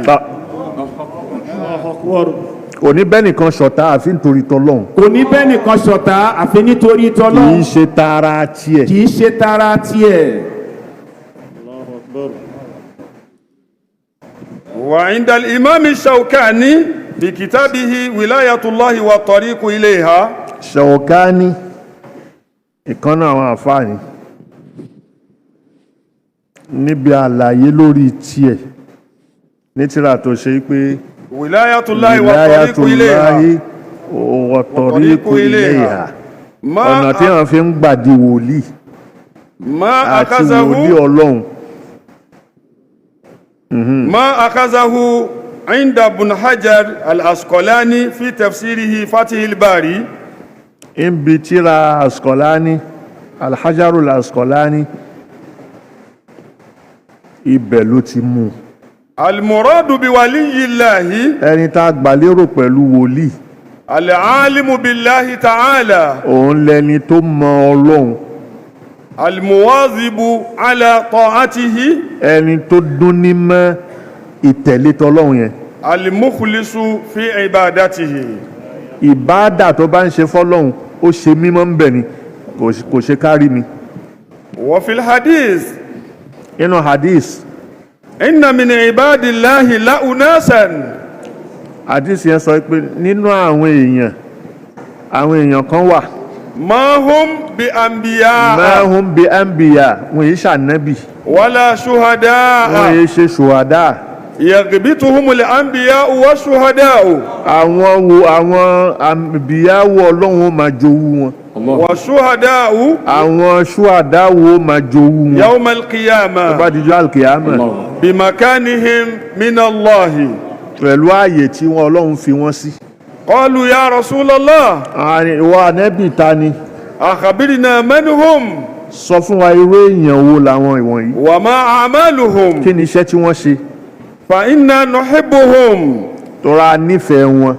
Kò ní bẹ́ẹ̀ nìkan ṣọ̀tá àfi nítorí tọlọ́hun. Kò ní bẹ́ẹ̀ nìkan ṣọ̀tá àfi nítorí Kì í tọ́lọ́hun. ṣe tara tiẹ̀. Kì í ṣe tara tiẹ̀. وعند الإمام الشوكاني في كتابه ولاية الله والطريق إليها. Ṣọ̀kání, ìkànnà àwọn àfáàní, níbi àlàyé lórí tiẹ̀ ní tírà tó ṣe pé ولاية الله والطريق إليها. Wilayatullahi wa tariqu ilayha, ọ̀nà tí ما wọ́n fi ń gbàdí wòlíì ما àti wòlíì أخذه Ọlọ́run. ما أخذه عند ابن حجر العسقلاني في تفسيره فتح الباري. Níbi tírà Asqalani, Alhajarul Asqalani, ibẹ̀ ló ti mú. المراد بولي الله Ẹni tá a gbà lérò pẹ̀lú wòlíì, العالم بالله تعالى، òun lẹni tó mọ Ọlọ́run، المواظب على طاعته، ẹni tó dún ní mọ́ ìtẹ̀lé tọlọ́run yẹn، المخلص في عبادته. Ìbáàdà tó bá ń ṣe fọ́lọ́run, ó ṣe mímọ́ ń bẹ̀ ni, kò ṣe kárí mi. وفي الحديث Inú hadith، إن من عباد الله لأناسا hadith yẹn sọ pé nínú àwọn èèyàn kan wà، ما هم بأنبياء ما هم بأنبياء, wọn yìí ṣànábì، ولا wọn شهداء، yìí ṣe ṣùwádà، يغبطهم الأنبياء والشهداء. Àwọn wo? Àwọn àbíyáwó Ọlọ́run ó máa jowú wọn. والشهداء Àwọn ṣúàdáwò máa jowú wọn يوم tó bá القيامة dijọ́ alkiyama بمكانهم من الله. Pẹ̀lú ààyè tí wọn Ọlọ́run fi wọ́n sí. قالوا يا رسول الله Ìwọ ànẹ́bì, ta ni? أخبرنا من هم Sọ fún wa, irú èèyàn wo làwọn ìwọ̀nyí? وما أعمالهم Kí ni iṣẹ́ tí wọ́n ṣe? فإنا نحبهم. Tọ́ra nífẹ̀ẹ́ wọn.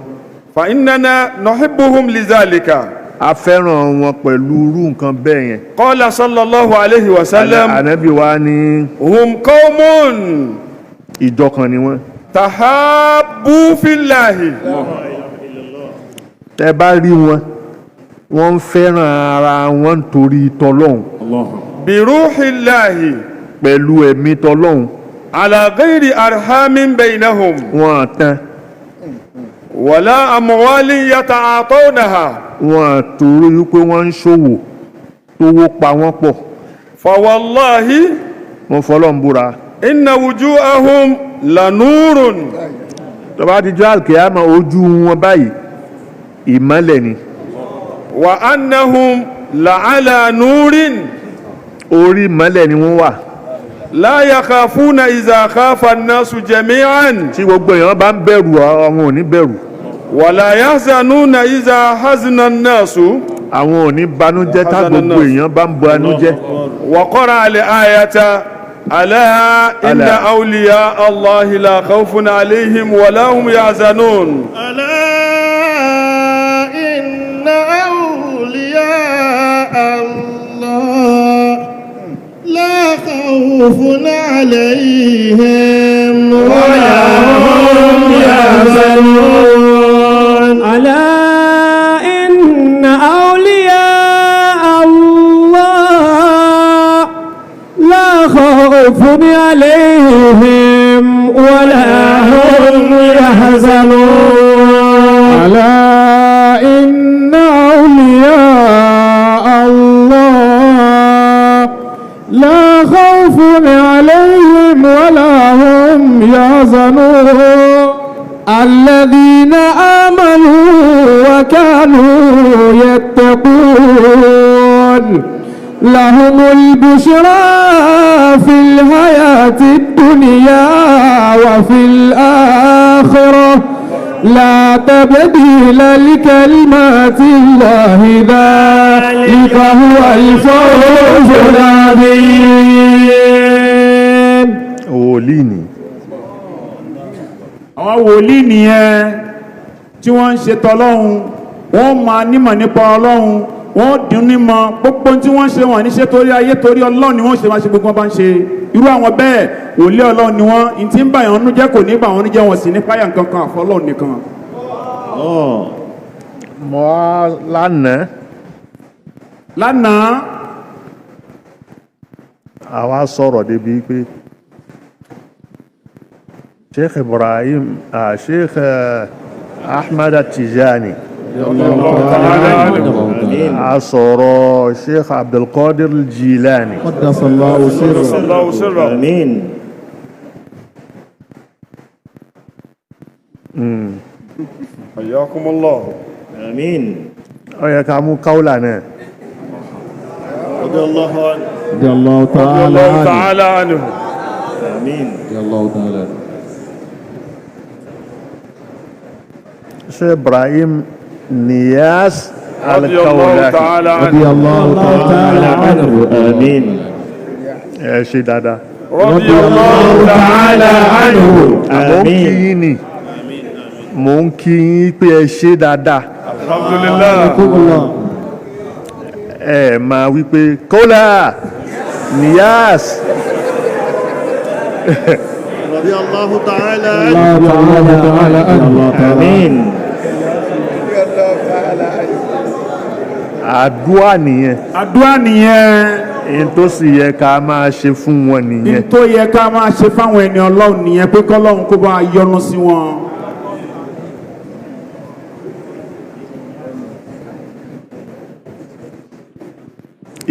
فإننا نحبهم لذلك. A fẹ́ràn wọn pẹ̀lú irú nǹkan bẹ́ẹ̀ yẹn. قال صلى الله عليه وسلم Ànábì wa ní هم قوم ìjọ kan ni wọ́n. تحابوا في الله. Tẹ́ bá rí wọn, wọ́n ń fẹ́ràn ara wọn nítorí tọlọ́hun. بروح الله. Pẹ̀lú ẹ̀mí tọlọ́hun. على غير أرحام بينهم Wọn tán. ولا أموال يتعاطونها. Wọn torí wípé wọ́n ń ṣòwò tówó pa wọ́n pọ̀. فوالله Wọ́n fọlọ́n búra. إن وجوههم لنور. Tó bá dijọ́ àlùkìyámà, ojú wọn báyìí ìmọ́lẹ̀ ni. وأنهم لعلى نور. Orí ìmọ́lẹ̀ ni wọ́n wà. لا يخافون إذا خاف الناس جميعا. Tí gbogbo èèyàn bá ń bẹ̀rù, àwọn ò ní bẹ̀rù. ولا يحزنون إذا حزن الناس. Àwọn ò ní banújẹ́ tá gbogbo èèyàn bá ń banújẹ́. وقرأ الآية ألا إن ألا. أولياء الله لا خوف عليهم ولا هم يحزنون. ألا إن أولياء الله لا خوف عليهم ولا هم يحزنون. ألا إن أولياء الله لا خوف عليهم ولا هم يحزنون. ألا إن أولياء الله لا خوف عليهم ولا هم يحزنون. الذين آمنوا وكانوا يتقون لهم البشرى في الحياة الدنيا وفي الآخرة لا تبديل لكلمات الله ذلك هو الفوز العظيم. Wòlíì ni. Àwọn wòlíì nìyẹn tí wọ́n ń ṣe tọlọ́hun. Wọ́n máa nímọ̀ nípa Ọlọ́hun, wọ́n dùn nímọ̀ gbogbo tí wọ́n ń ṣe. Wọ́n ní ṣe torí ayé, torí Ọlọ́run ni wọ́n ṣe máa ṣe gbogbo wọn bá ń ṣe. Irú àwọn bẹ́ẹ̀, wòlíì Ọlọ́run ni wọ́n. Ní tí ń bà yàn nú jẹ́ kò ní bà wọ́n ní jẹ́, wọ́n sì ní fáyà nǹkan kan àfọlọ́run nìkan. Mọ́ á lánàá. Lánàá. Àwa sọ̀rọ̀ débi pé Sheikh Ibrahim, Sheikh Ahmad Tijani, a sọ̀rọ̀ Sheikh Abdulkadir Jilani. قدس الله سره. الله سره. آمين. حياكم الله. آمين. Ó yẹ ká mú káúlà náà. رضي الله عنه. رضي الله رضي تعالى الله عنه. تعالى عنه. آمين. رضي الله تعالى عنه. Sheikh Ibrahim Niyas رضي الله Al-Kaulahi. تعالى رضي عنه. الله تعالى عنه. آمين. Ẹ ṣe dáadáa. رضي الله تعالى عنه. Mò ń kí آمين. yín ni, mò ń kí yín pé ẹ ṣe dáadáa. الحمد لله. Ẹ máa wí pé kólà Niyas. رضي الله تعالى عنه. رضي الله تعالى عنه. آمين. Àdúà nìyẹn. Àdúrà nìyẹn. Èyí tó sì yẹ ká máa ṣe fún wọn nìyẹn. Tó yẹ ká máa ṣe fáwọn ẹni Ọlọ́run nìyẹn, pé kọ́lọ́run kó bá yọ́nú sí wọn.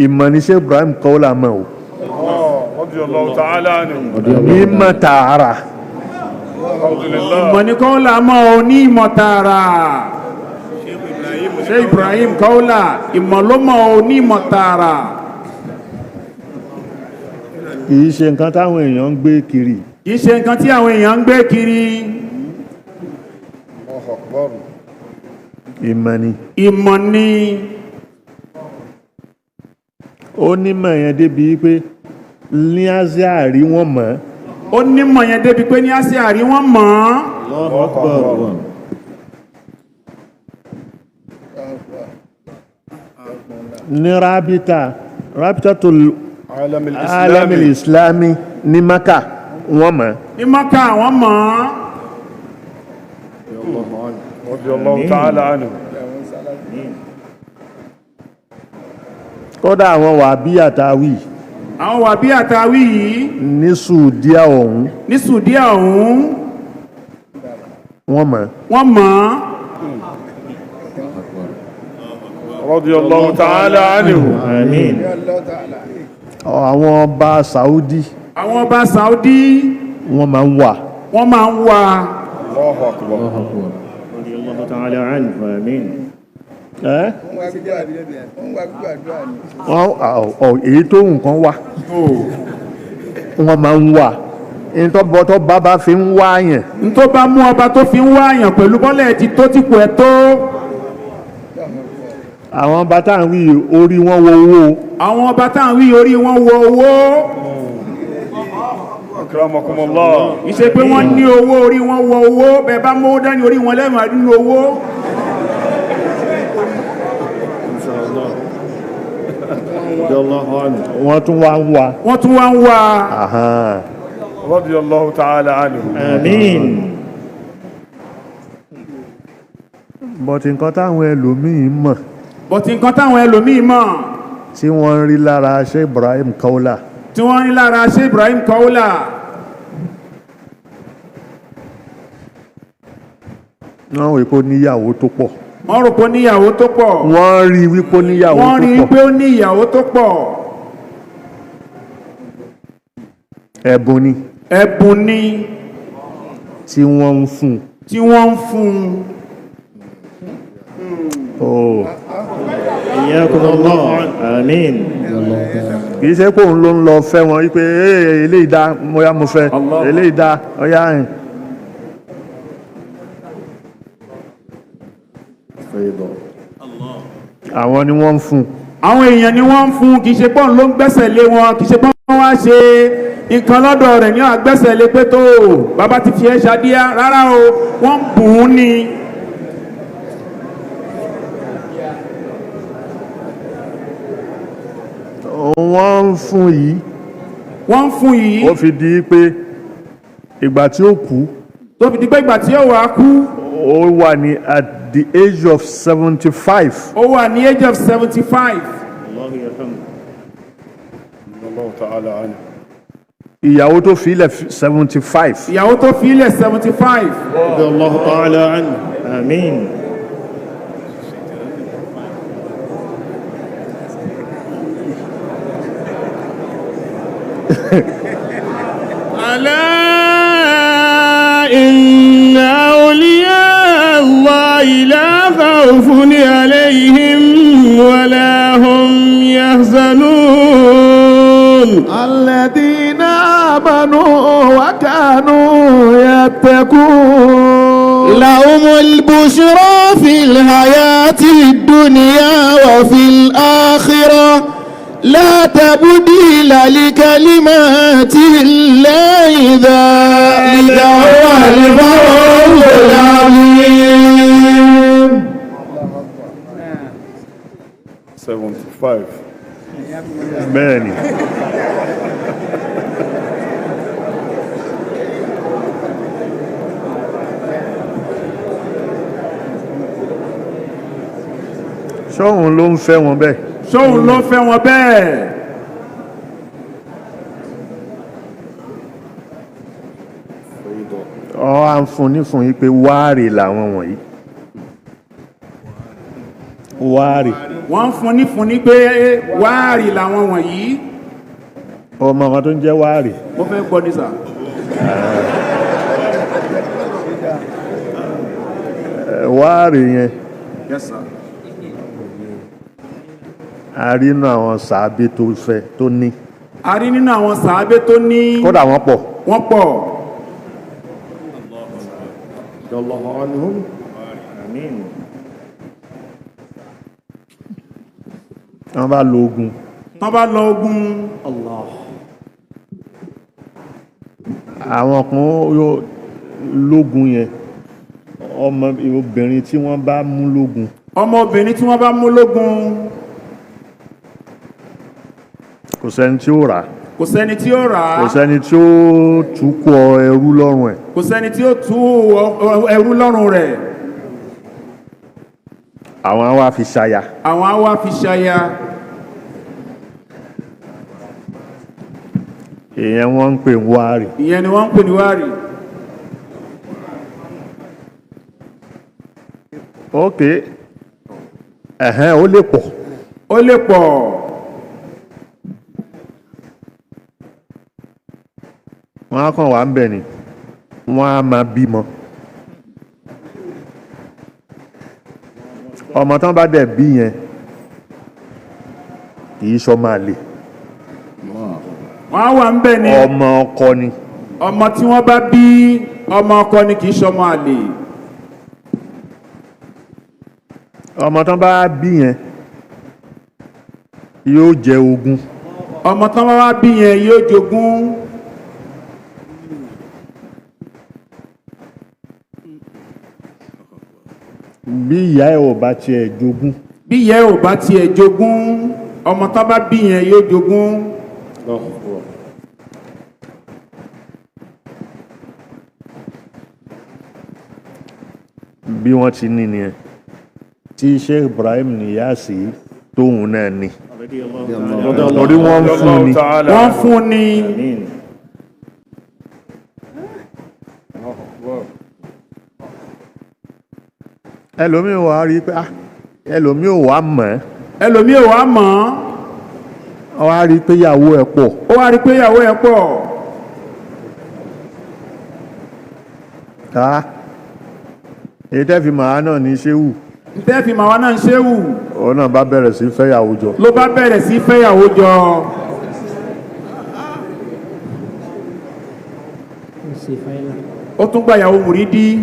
Ìmọ̀ ní Sheikh Ibrahim Kaula mọ̀ o. رضي الله تعالى عنه. Mímọ̀ tààrà. الحمد لله. Ìmọ̀ ní kọ́ là mọ́ ọ ní ìmọ̀ tààrà. Sheikh Ibrahim Ṣé Ibrahim Kaula ìmọ̀ ló mọ̀ onímọ̀ tààrà. Kì í ṣe nǹkan táwọn èèyàn ń gbé kiri. Kì í ṣe nǹkan tí àwọn èèyàn ń gbé kiri. Ìmọ̀ ni. Ìmọ̀ ni. Ó nímọ̀ yẹn débi pé ní Asia rí wọ́n mọ̀. Ó nímọ̀ yẹn débi pé ní Asia rí wọ́n mọ̀. Allahu Akbar. Ní Rabitatul Alamil Islami ní Maka wọ́n mọ̀. Ní Maka wọ́n mọ̀. Radiyallahu ta'ala anhu. Kódà àwọn wàbí àtàwí. Àwọn wàbí àtàwí yìí. Ní Sùdíà ọ̀hún. Ní Sùdíà ọ̀hún. Wọ́n mọ̀. Wọ́n mọ̀. Radiyallahu ta'ala anhu. Àmín. Àwọn ọba Saudi. Àwọn ọba Saudi. Wọ́n máa ń wà. Wọ́n máa ń wà. Allahu akbar. Radiyallahu ta'ala anhu. Àmín. Èyí tó nǹkan wà. Wọ́n máa ń wà. Ní tó bá bá fi ń wá yẹn. Ní tó bá mú ọba tó fi ń wá yẹn pẹ̀lú bọ́lẹ̀ ti tó ti kù ẹ̀ tó. Àwọn ọba tá à ń wí orí wọn wo owó. Àwọn ọba tá à ń wí orí wọn wo owó. Akramakumullah. Ìṣe pé wọ́n ní owó orí wọn wo owó bẹ́ẹ̀ bá mówó dání orí wọn lẹ́nu àdínú owó. Wọ́n tún wá ń wá. Wọ́n tún wá ń wá. Radiyallahu ta'ala anhu. Àmín. Bọ̀tí nǹkan táwọn ẹlòmíì mọ̀. Bọ̀tí nǹkan táwọn ẹlòmíì mọ̀. Tí wọ́n ń rí lára Ṣé Ibrahim Kaula. Tí wọ́n ń rí lára Ṣé Ibrahim Kaula. Wọ́n rò pé ó níyàwó tó pọ̀. Wọ́n rò pé ó níyàwó tó pọ̀. Wọ́n rí wípé ó níyàwó tó pọ̀. Wọ́n rí pé ó níyàwó tó pọ̀. Ẹ̀bùn ni. Ẹ̀bùn ni. Tí wọ́n ń fún. Tí wọ́n ń fún. Oh. Iyyakumullah. Àmín. Kì í ṣe pé òun ló ń lọ fẹ́ wọn wípé eléyìí dá bóyá mo fẹ́ eléyìí dá ọyá rìn. Àwọn ni wọ́n ń fún. Àwọn èèyàn ni wọ́n ń fún, kì í ṣe pọ́n ló ń gbẹ́sẹ̀ lé wọn, kì í ṣe pọ́n wá ṣe nǹkan lọ́dọ̀ rẹ̀ ní àgbẹ́sẹ̀ lé pé tó bàbá ti fi ẹ́ ṣadíá rárá o, wọ́n ń bùn ún ni. Wọ́n ń fún yìí. Wọ́n ń fún yìí. Ó fi di pé ìgbà tí ó kú. Tó fi di pé ìgbà tí ó wà kú. Ó wà ní at the age of 75. Ó wà ní age of 75. Allahu yarhamu. Allahu ta'ala anhu. Ìyàwó tó fi ilẹ̀ 75. Ìyàwó tó fi ilẹ̀ 75. Allahu ta'ala anhu. Àmín. ألا إن أولياء الله لا خوف عليهم ولا هم يحزنون الذين آمنوا وكانوا يتقون لهم البشرى في الحياة الدنيا وفي الآخرة لا تبديل لكلمات الله ذلك هو الفوز العظيم. 75. Bẹ́ẹ̀ni. Ṣóhun ló ń fẹ́ wọn bẹ́ẹ̀. Ṣóhun ló fẹ́ wọn bẹ́ẹ̀. Ọ á ń fún ní fún yí pé wáàrì làwọn wọ̀nyí. Wáàrì. Wọ́n ń fún ní fún ní pé wáàrì làwọn wọ̀nyí. Ọmọ kan tó ń jẹ́ wáàrì. Mo fẹ́ gbọ́ ní sà. Wáàrì yẹn. Yes sir. A rí inú àwọn sàábé tó fẹ́ tó ní. A rí nínú àwọn sàábé tó ní. Kódà wọ́n pọ̀. Wọ́n pọ̀. Allahu anhum. Àmín. Wọ́n bá lo ogun. Tán bá lọ ogun. Àwọn kan yóò lógun yẹn, ọmọ obìnrin tí wọ́n bá mú lógun, Ọmọbìnrin tí wọ́n bá mú lógun, kò sẹ́ni tí ó rà á, kò sẹ́ni tí ó rà á, kò sẹ́ni tí ó túkọ̀ ẹrú lọ́rùn ẹ̀. Kò sẹ́ni tí ó tú ẹrú lọ́rùn rẹ̀. Àwọn á wá fi ṣaya. Àwọn á wá fi ṣaya. Èèyàn wọ́n ń pè ń wáàrì. Ìyẹn ni wọ́n ń pè ní wárì. Ok, ẹ̀hẹ́n, ó lè pọ̀. Ó lè pọ̀. Wọ́n á kàn wá ń bẹ̀ ni, wọ́n á máa bímọ. Ọmọ tán bá dẹ̀ bí yẹn kì í ṣọmọ àlè. Wọ́n á wà ń bẹ̀ ni. Ọmọ ọkọ ni. Ọmọ tí wọ́n bá bí, ọmọ ọkọ ni, kì í ṣọmọ àlè. Ọmọ tán bá bí yẹn yóò jẹ ogún. Ọmọ tán bá wá bí yẹn yóò jogún. Bí ìyá ẹ̀ ò bá tiẹ̀ jogún, Bí ìyá ẹ̀ ò bá tiẹ̀ jogún, ọmọ tán bá bí yẹn yóò jogún. Bí wọ́n ti ní nìyẹn tí Sheikh Ibrahim Niyasi tóun náà ní, torí wọ́n ń fún ni. Wọ́n fún ni. Àmín. Ẹlòmíì wà á rí i pé ah, ẹlòmíì ò wá mọ̀ ẹ́. Ẹlòmíì ò wá mọ̀ ọ́n. Ọ wá rí i pé ìyàwó ẹ̀ pọ̀. Ó wá rí pé ìyàwó ẹ̀ pọ̀. Ah, èyí tẹ́ fi màá náà ní ṣéwù. Tẹ́ fi màwa náà ń ṣéwù. Òun náà bá bẹ̀rẹ̀ sí fẹ́yàwó jọ. Ló bá bẹ̀rẹ̀ sí fẹ́yàwó jọ. Ó tún gba ìyàwó mùrídí.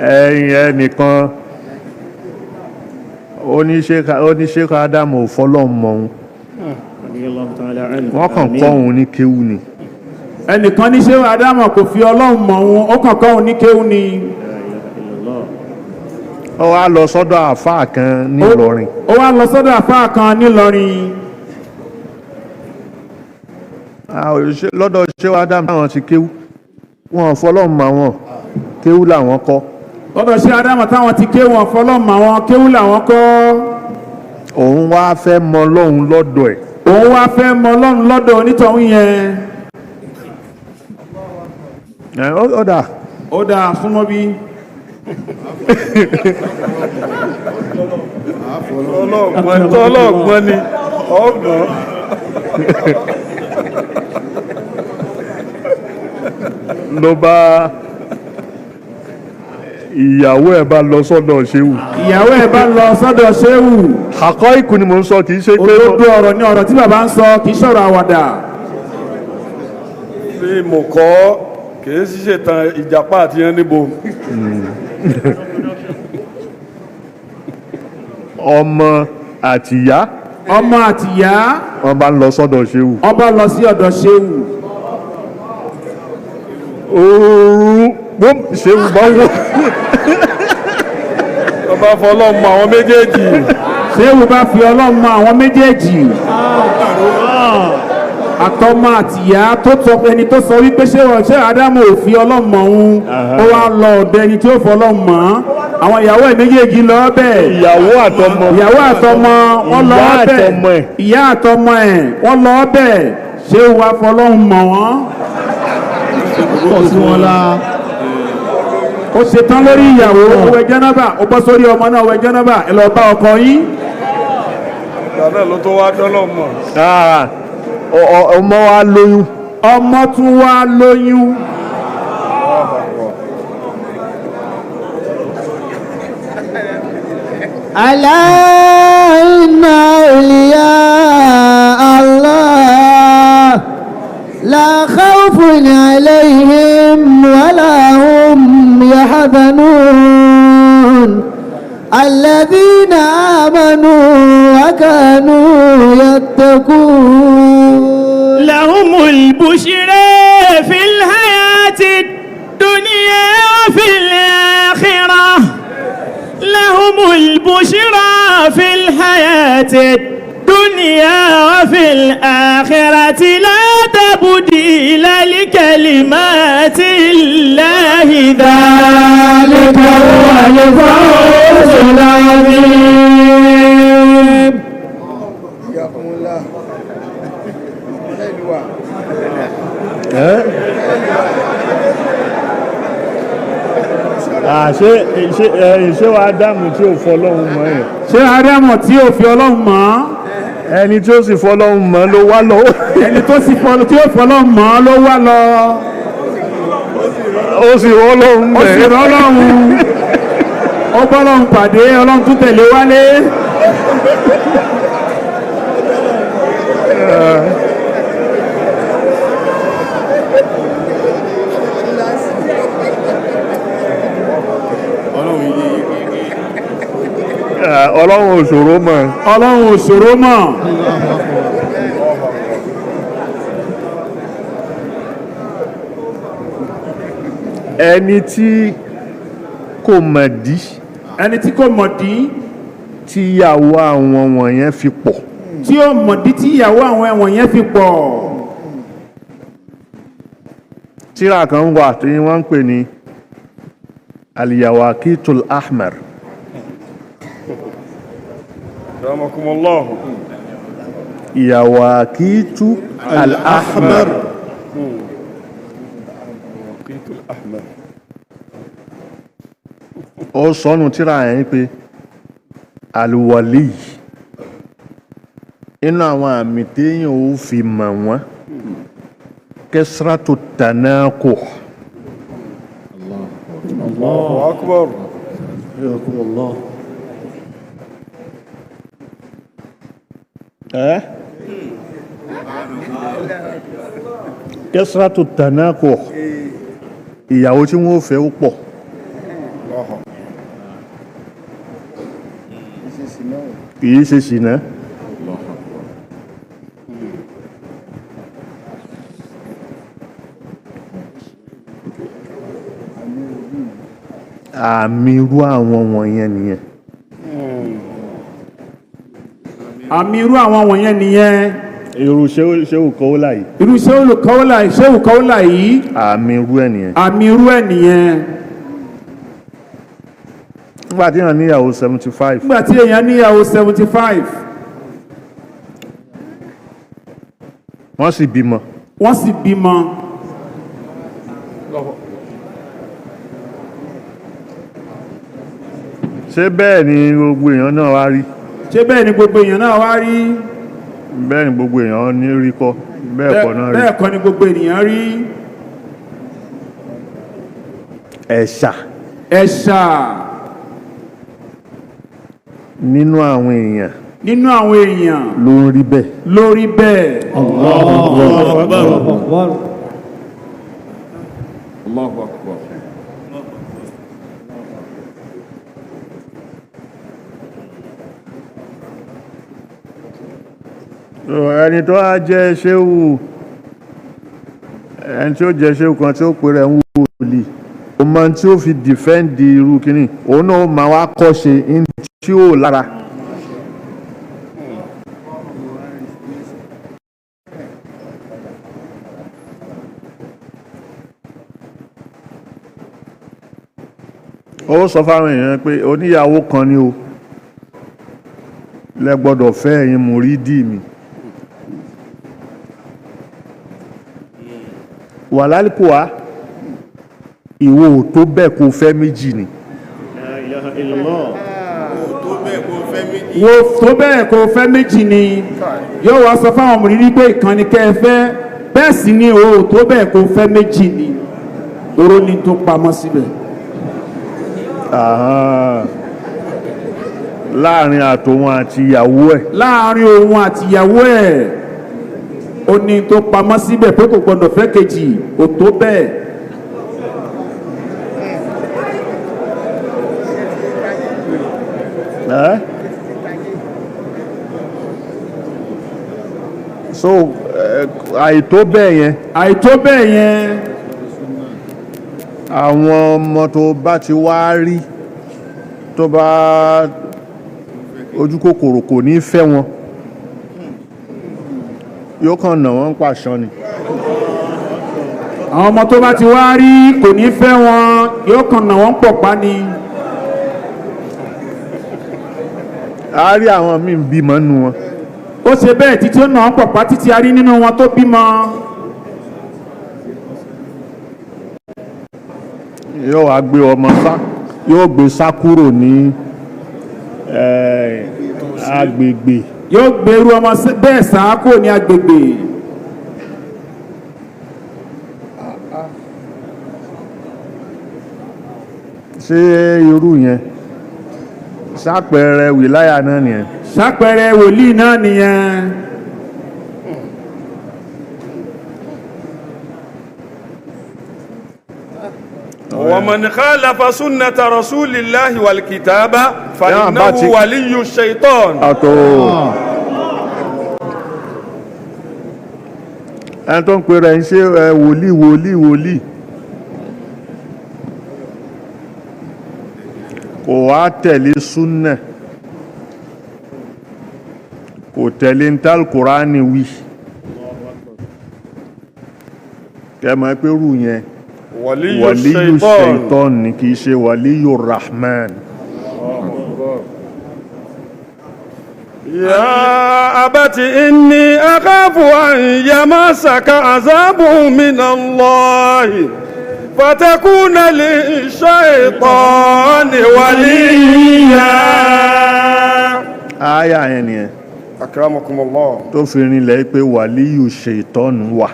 Ẹ̀yìn ẹnìkan ó ní Sheikh Ádámù ò fọlọ́run mọ̀ òun. Radiyallahu ta'ala anhu. Wọ́n kàn Àmín. kọ́ òun ní kéwú ni. Ẹnìkan ní ṣéwù Ádámù kò fi Ọlọ́run mọ̀ òun, ó kàn kọ́ òun ní kéwú ni. La ilaha illallah. Ó wá lọ sọ́dọ̀ àáfàá kan nílọrin. Ó wá lọ sọ́dọ̀ àfáà kan nílọrin. Lọ́dọ̀ Sheikh Ádámù táwọn ti kéwú, wọn ò fọlọ́run mọ̀ àwọn, kéwú làwọn kọ́. Lọ́dọ̀ ṣé Ádámù táwọn ti kéwú, wọn fọlọ́run mọ̀ àwọn, kéwú làwọn kọ́. Òun wá fẹ́ mọ Ọlọ́run lọ́dọ̀ ẹ̀. Òun wá fẹ́ mọ Ọlọ́run lọ́dọ̀ onítọ̀hún yẹn. Ẹ̀, ó dà. Ó dáa, súnmọ́ bí. Ọlọ́gbọ́n tọ́lọ́gbọ́n ni ọgbọ́n. Ló bá ìyàwó ẹ̀ bá lọ sọ́dọ̀ ṣéwù. Ìyàwó ẹ̀ bá lọ sọ́dọ̀ ṣéwù. Àkọ́ ìkù ni mò ń sọ, kì í ṣe pé Òdodo ọ̀rọ̀ ni ọ̀rọ̀ tí bàbá ń sọ, kì í ṣọ̀rọ̀ àwàdà. Bí mo kọ́ kìí ṣiṣẹ́ tan ìjàpá àti yẹn níbo. Ọmọ àtìyá, Ọmọ àtìyá, wọ́n bá ń lọ sọ́dọ̀ ṣéwù. Ọba lọ sí ọ̀dọ̀ ṣéwù. Ooo, bó ṣéwù bá wọ. Ọba fọlọ́mọ àwọn méjèèjì. Ṣéwù bá fi Ọlọ́run mọ àwọn méjèèjì, àtọmọ àtìyá tó tọ ẹni tó sọ wípé ṣé ṣé Ádámù ò fi Ọlọ́run mọ̀ òun, ó wá lọ ọ̀dọ̀ ẹni tí ó fọ Ọlọ́run mọ̀ ọ́n. Àwọn ìyàwó ẹ̀ méjèèjì lọ bẹ́ẹ̀. Ìyàwó àtọmọ. Ìyàwó àtọmọ wọn lọ Ìyá bẹ́ẹ̀. àtọmọ ẹ̀. Ìyá àtọmọ ẹ̀ wọ́n lọ bẹ́ẹ̀. Ṣé wàá fọlọ́run mọ̀ wọ́n? Pọ̀ sí wọn la. Ó ṣetán lórí ìyàwó, ó wẹ̀ jẹ́nàbà, ó bọ́ sórí ọmọ náà, ó wẹ̀ jẹ́nàbà, ẹ lọ bá ọkọ yín. Ìgbà náà ló tó wá dọ́lọ́ mọ̀. Ah, ọmọ wa lóyún. Ọmọ tún wá lóyún. ألا إن أولياء الله لا خوف عليهم ولا هم يحزنون الذين آمنوا وكانوا يتقون. لهم البشرى في الحياة الدنيا وفي الآخرة. لهم البشرى في الحياة الدنيا وفي الآخرة لا تبديل لكلمات الله ذلك هو الفوز العظيم. Ẹ́? Ah, ṣé ṣé ẹ, ṣé wàá dáàmú tí ò fọlọ́hún mọ́ ẹ̀? Ṣé Ádámù tí ò fi Ọlọ́run mọ̀? Ẹni tí ó sì fọlọ́hún mọ́ ló wá lọ. Ẹni tó sì fọ tí ó fọlọ́run mọ̀ ló wá lọ. Ó sì rọ́lọ́hún Ó sì mẹ́. rọ́lọ́run, ó bọ́lọ́run pàdé, Ọlọ́run tún tẹ̀lé wálé. Ah, Ọlọ́run ò ṣòro mọ́. Ọlọ́run ò ṣòro mọ̀. Ẹni tí kò mọ̀ dí Ẹni tí kò mọ̀ dí tí ìyàwó àwọn wọ̀nyẹn fi pọ̀. Tí ó mọ̀ dí tí ìyàwó àwọn ẹ̀wọ̀n yẹn fi pọ̀. Tíra kan wà tí wọ́n ń pè ní Al-Yawaqitul Ahmar. Rahmakumullahu. Yawaqitu Al-Ahmar. Qitul Ahmar. Ó sọnù tíra yẹn pé Al-Wali, inú àwọn àmì téèyàn ó fi mọ̀ wọ́n, kasratu tanaquh. Allahu akbar. Ẹ́ kasratu tanaquh, ìyàwó tí wọ́n fẹ́ ó pọ̀. Kìí ṣe ṣìnà. Àmì irú àwọn wọ̀nyẹn nìyẹn. Àmì irú àwọn wọ̀nyẹn nìyẹn. Irú ṣéwù kọ́wọ́lá yìí. Irú ṣéwù kọ́wọ́là, ṣéwù kọ́wọ́là yìí. Àmì irú ẹ̀ nìyẹn. Àmì irú ẹ̀ nìyẹn. Nígbà tí èèyàn níyàwó 75, Nígbà tí èèyàn níyàwó 75, wọ́n sì bímọ. Wọ́n sì bímọ. Ṣé bẹ́ẹ̀ ni gbogbo èèyàn náà wá rí? Ṣé bẹ́ẹ̀ ni gbogbo èèyàn náà wá rí? Bẹ́ẹ̀ ni gbogbo èèyàn ní rí kọ́, bẹ́ẹ̀ kọ́ náà rí. Bẹ́ẹ̀ kọ́ ni gbogbo ènìyàn rí. Ẹ̀ṣà Ẹ̀ṣà nínú àwọn èèyàn nínú àwọn èèyàn ló ń rí bẹ́ẹ̀. Lórí bẹ́ẹ̀. Allahu akbar. Ẹni tó á jẹ́ ṣéwù, ẹni tí ó jẹ́ ṣéwù kan tí ó pè rẹ̀ ń wòlíì, ó mọ tí ó fi dìfẹ́ǹdì irú kínní, òun náà ó máa wá kọ́ṣe ní tí ó lára. Ó sọ fáwọn èèyàn pé oníyàwó kan ni o lẹ gbọ́dọ̀ fẹ́, ẹ̀yin mùrídìí mi. Wàlálùkùwà, ìwọ ò tó bẹ́ẹ̀ kó fẹ́ méjì ni. La ilaha illallah. Wo tó bẹ́ẹ̀ kó fẹ́ méjì ni, yóò wá sọ fáwọn mùrídìí pé ìkànnì kẹ́ ẹ fẹ́, bẹ́ẹ̀ sì ni o tó bẹ́ẹ̀ kó fẹ́ méjì ni, oró ni tó pamọ́ síbẹ̀. Àhán. Láàrin àtòun àti ìyàwó ẹ̀. Láàrin òun àti ìyàwó ẹ̀, ó ní tó pamọ́ síbẹ̀ pé kò gbọdọ̀ fẹ́ kejì, kò tó bẹ́ẹ̀. Ẹ́? So àìtó bẹ́ẹ̀ yẹn, Àìtó bẹ́ẹ̀ yẹn, àwọn ọmọ tó bá ti wá rí tó bá ojú kòkòrò kò ní fẹ́ wọn, yóò kàn nà wọ́n pàṣán ni. Àwọn ọmọ tó bá ti wá rí kò ní fẹ́ wọn, yóò kàn nà wọ́n pọ̀ pa ni. A rí àwọn míì ń bímọ nínú wọn. Ó ṣe bẹ́ẹ̀ títí ó nà wọ́n pọ̀ pa títí a rí nínú wọn tó bímọ. Yóò wá gbé ọmọ sá, yóò gbé sá kúrò ní agbègbè. Yóò gbèrú ọmọ bẹ́ẹ̀ sá kúrò ní agbègbè. Ṣé irú yẹn sápẹrẹ wìláyà náà nìyẹn? Ṣàpẹẹrẹ wòlíì náà nìyẹn. ومن خالف سنة رسول الله والكتاب فإنه باتي. ولي الشيطان. Àtò ẹni tó ń pe rẹ̀ ń ṣe ẹ, wòlíì wòlíì wòlíì, kò wá tẹ̀lé súnà, kò tẹ̀lé ntàl kùránì wí, kẹmọ̀ pé rú yẹn ولي wàlíyù الشيطان. Ṣaitan ni, kìí ṣe wàlíyù rahman. يا أبت إني أخاف أن يمسك عذاب من الله فتكون للشيطان وليا. Áyà yẹn nìyẹn. أكرمكم الله. Tó fi rinlẹ̀ pé wàlíyù ṣaitan wà.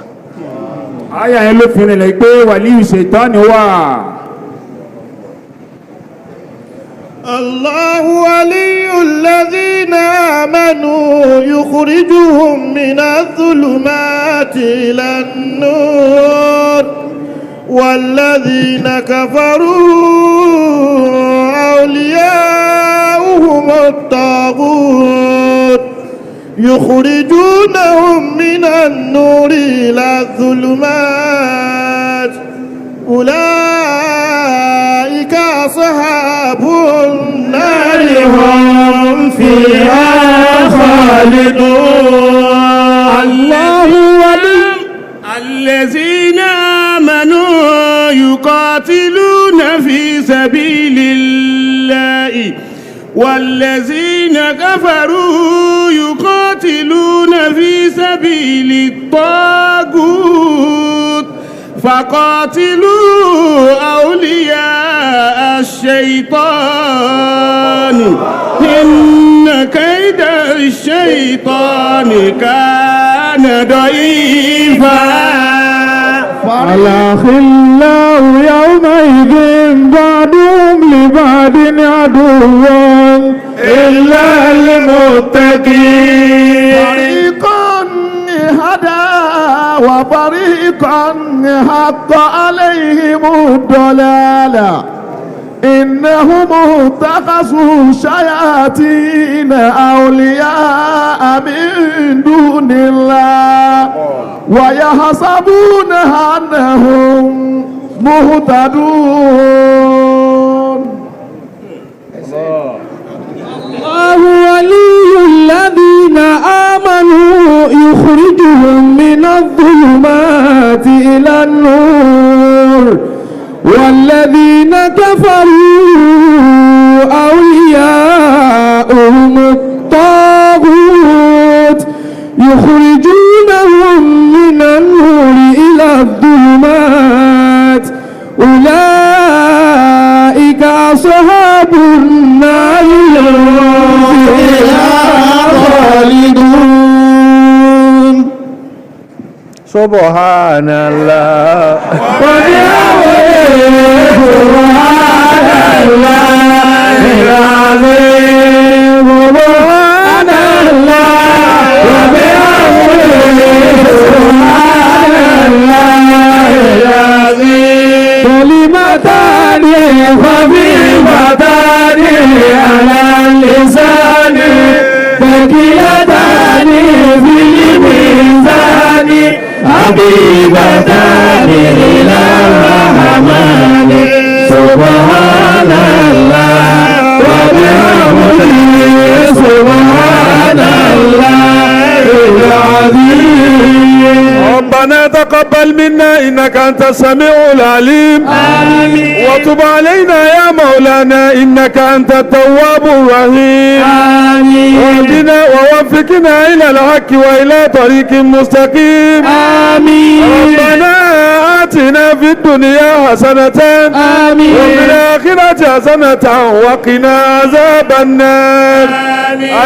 Àyà yẹn ló fi rinlẹ̀ pé wàlíù ṣètánì wà. الله ولي الذين آمنوا يخرجهم من الظلمات إلى النور والذين كفروا أولياؤهم الطاغوت يخرجونهم من النور إلى الظلمات أولئك أصحاب النار هم فيها خالدون. الله ولي الذين آمنوا يقاتلون في سبيل الله والذين كفروا يقاتلون في سبيل الطاغوت فقاتلوا أولياء الشيطان إن كيد الشيطان كان ضعيفا. الأخلاء يومئذ بعضهم لبعض عدو إلا المتقين. فريقا هدى وفريقا حق عليهم الضلالة إنهم اتخذوا الشياطين أولياء من دون الله ويحسبون أنهم مهتدون. الله ولي الذين آمنوا يخرجهم من الظلمات إلى النور والذين كفروا أولياؤهم الطاغوت يخرجونهم من النور إلى الظلمات أولئك أصحاب النار هم فيها خالدون. Subhanallah. سبحان الله العظيم. سبحان الله وبحمده سبحان الله العظيم. كلمتان خفيفتان على اللسان ثقيلتان في الميزان حبيبتان إلى الرحمن. سبحان الله وبحمده سبحان الله العظيم. ربنا تقبل منا إنك أنت السميع العليم. آمين. وتب علينا يا مولانا إنك أنت التواب الرحيم. آمين. واهدنا ووفقنا إلى الحق وإلى طريق مستقيم. آمين. ربنا آتنا في الدنيا حسنة آمين. وفي الآخرة حسنة وقنا عذاب النار.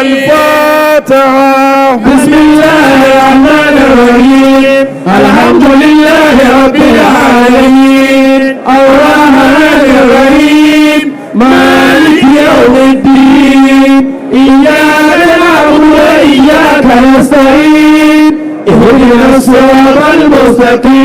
الفاتحة. بسم الله الرحمن الرحيم. الحمد لله رب العالمين. الرحمن الرحيم. مالك يوم الدين. إياك نعبد وإياك نستعين. اهدنا الصراط المستقيم.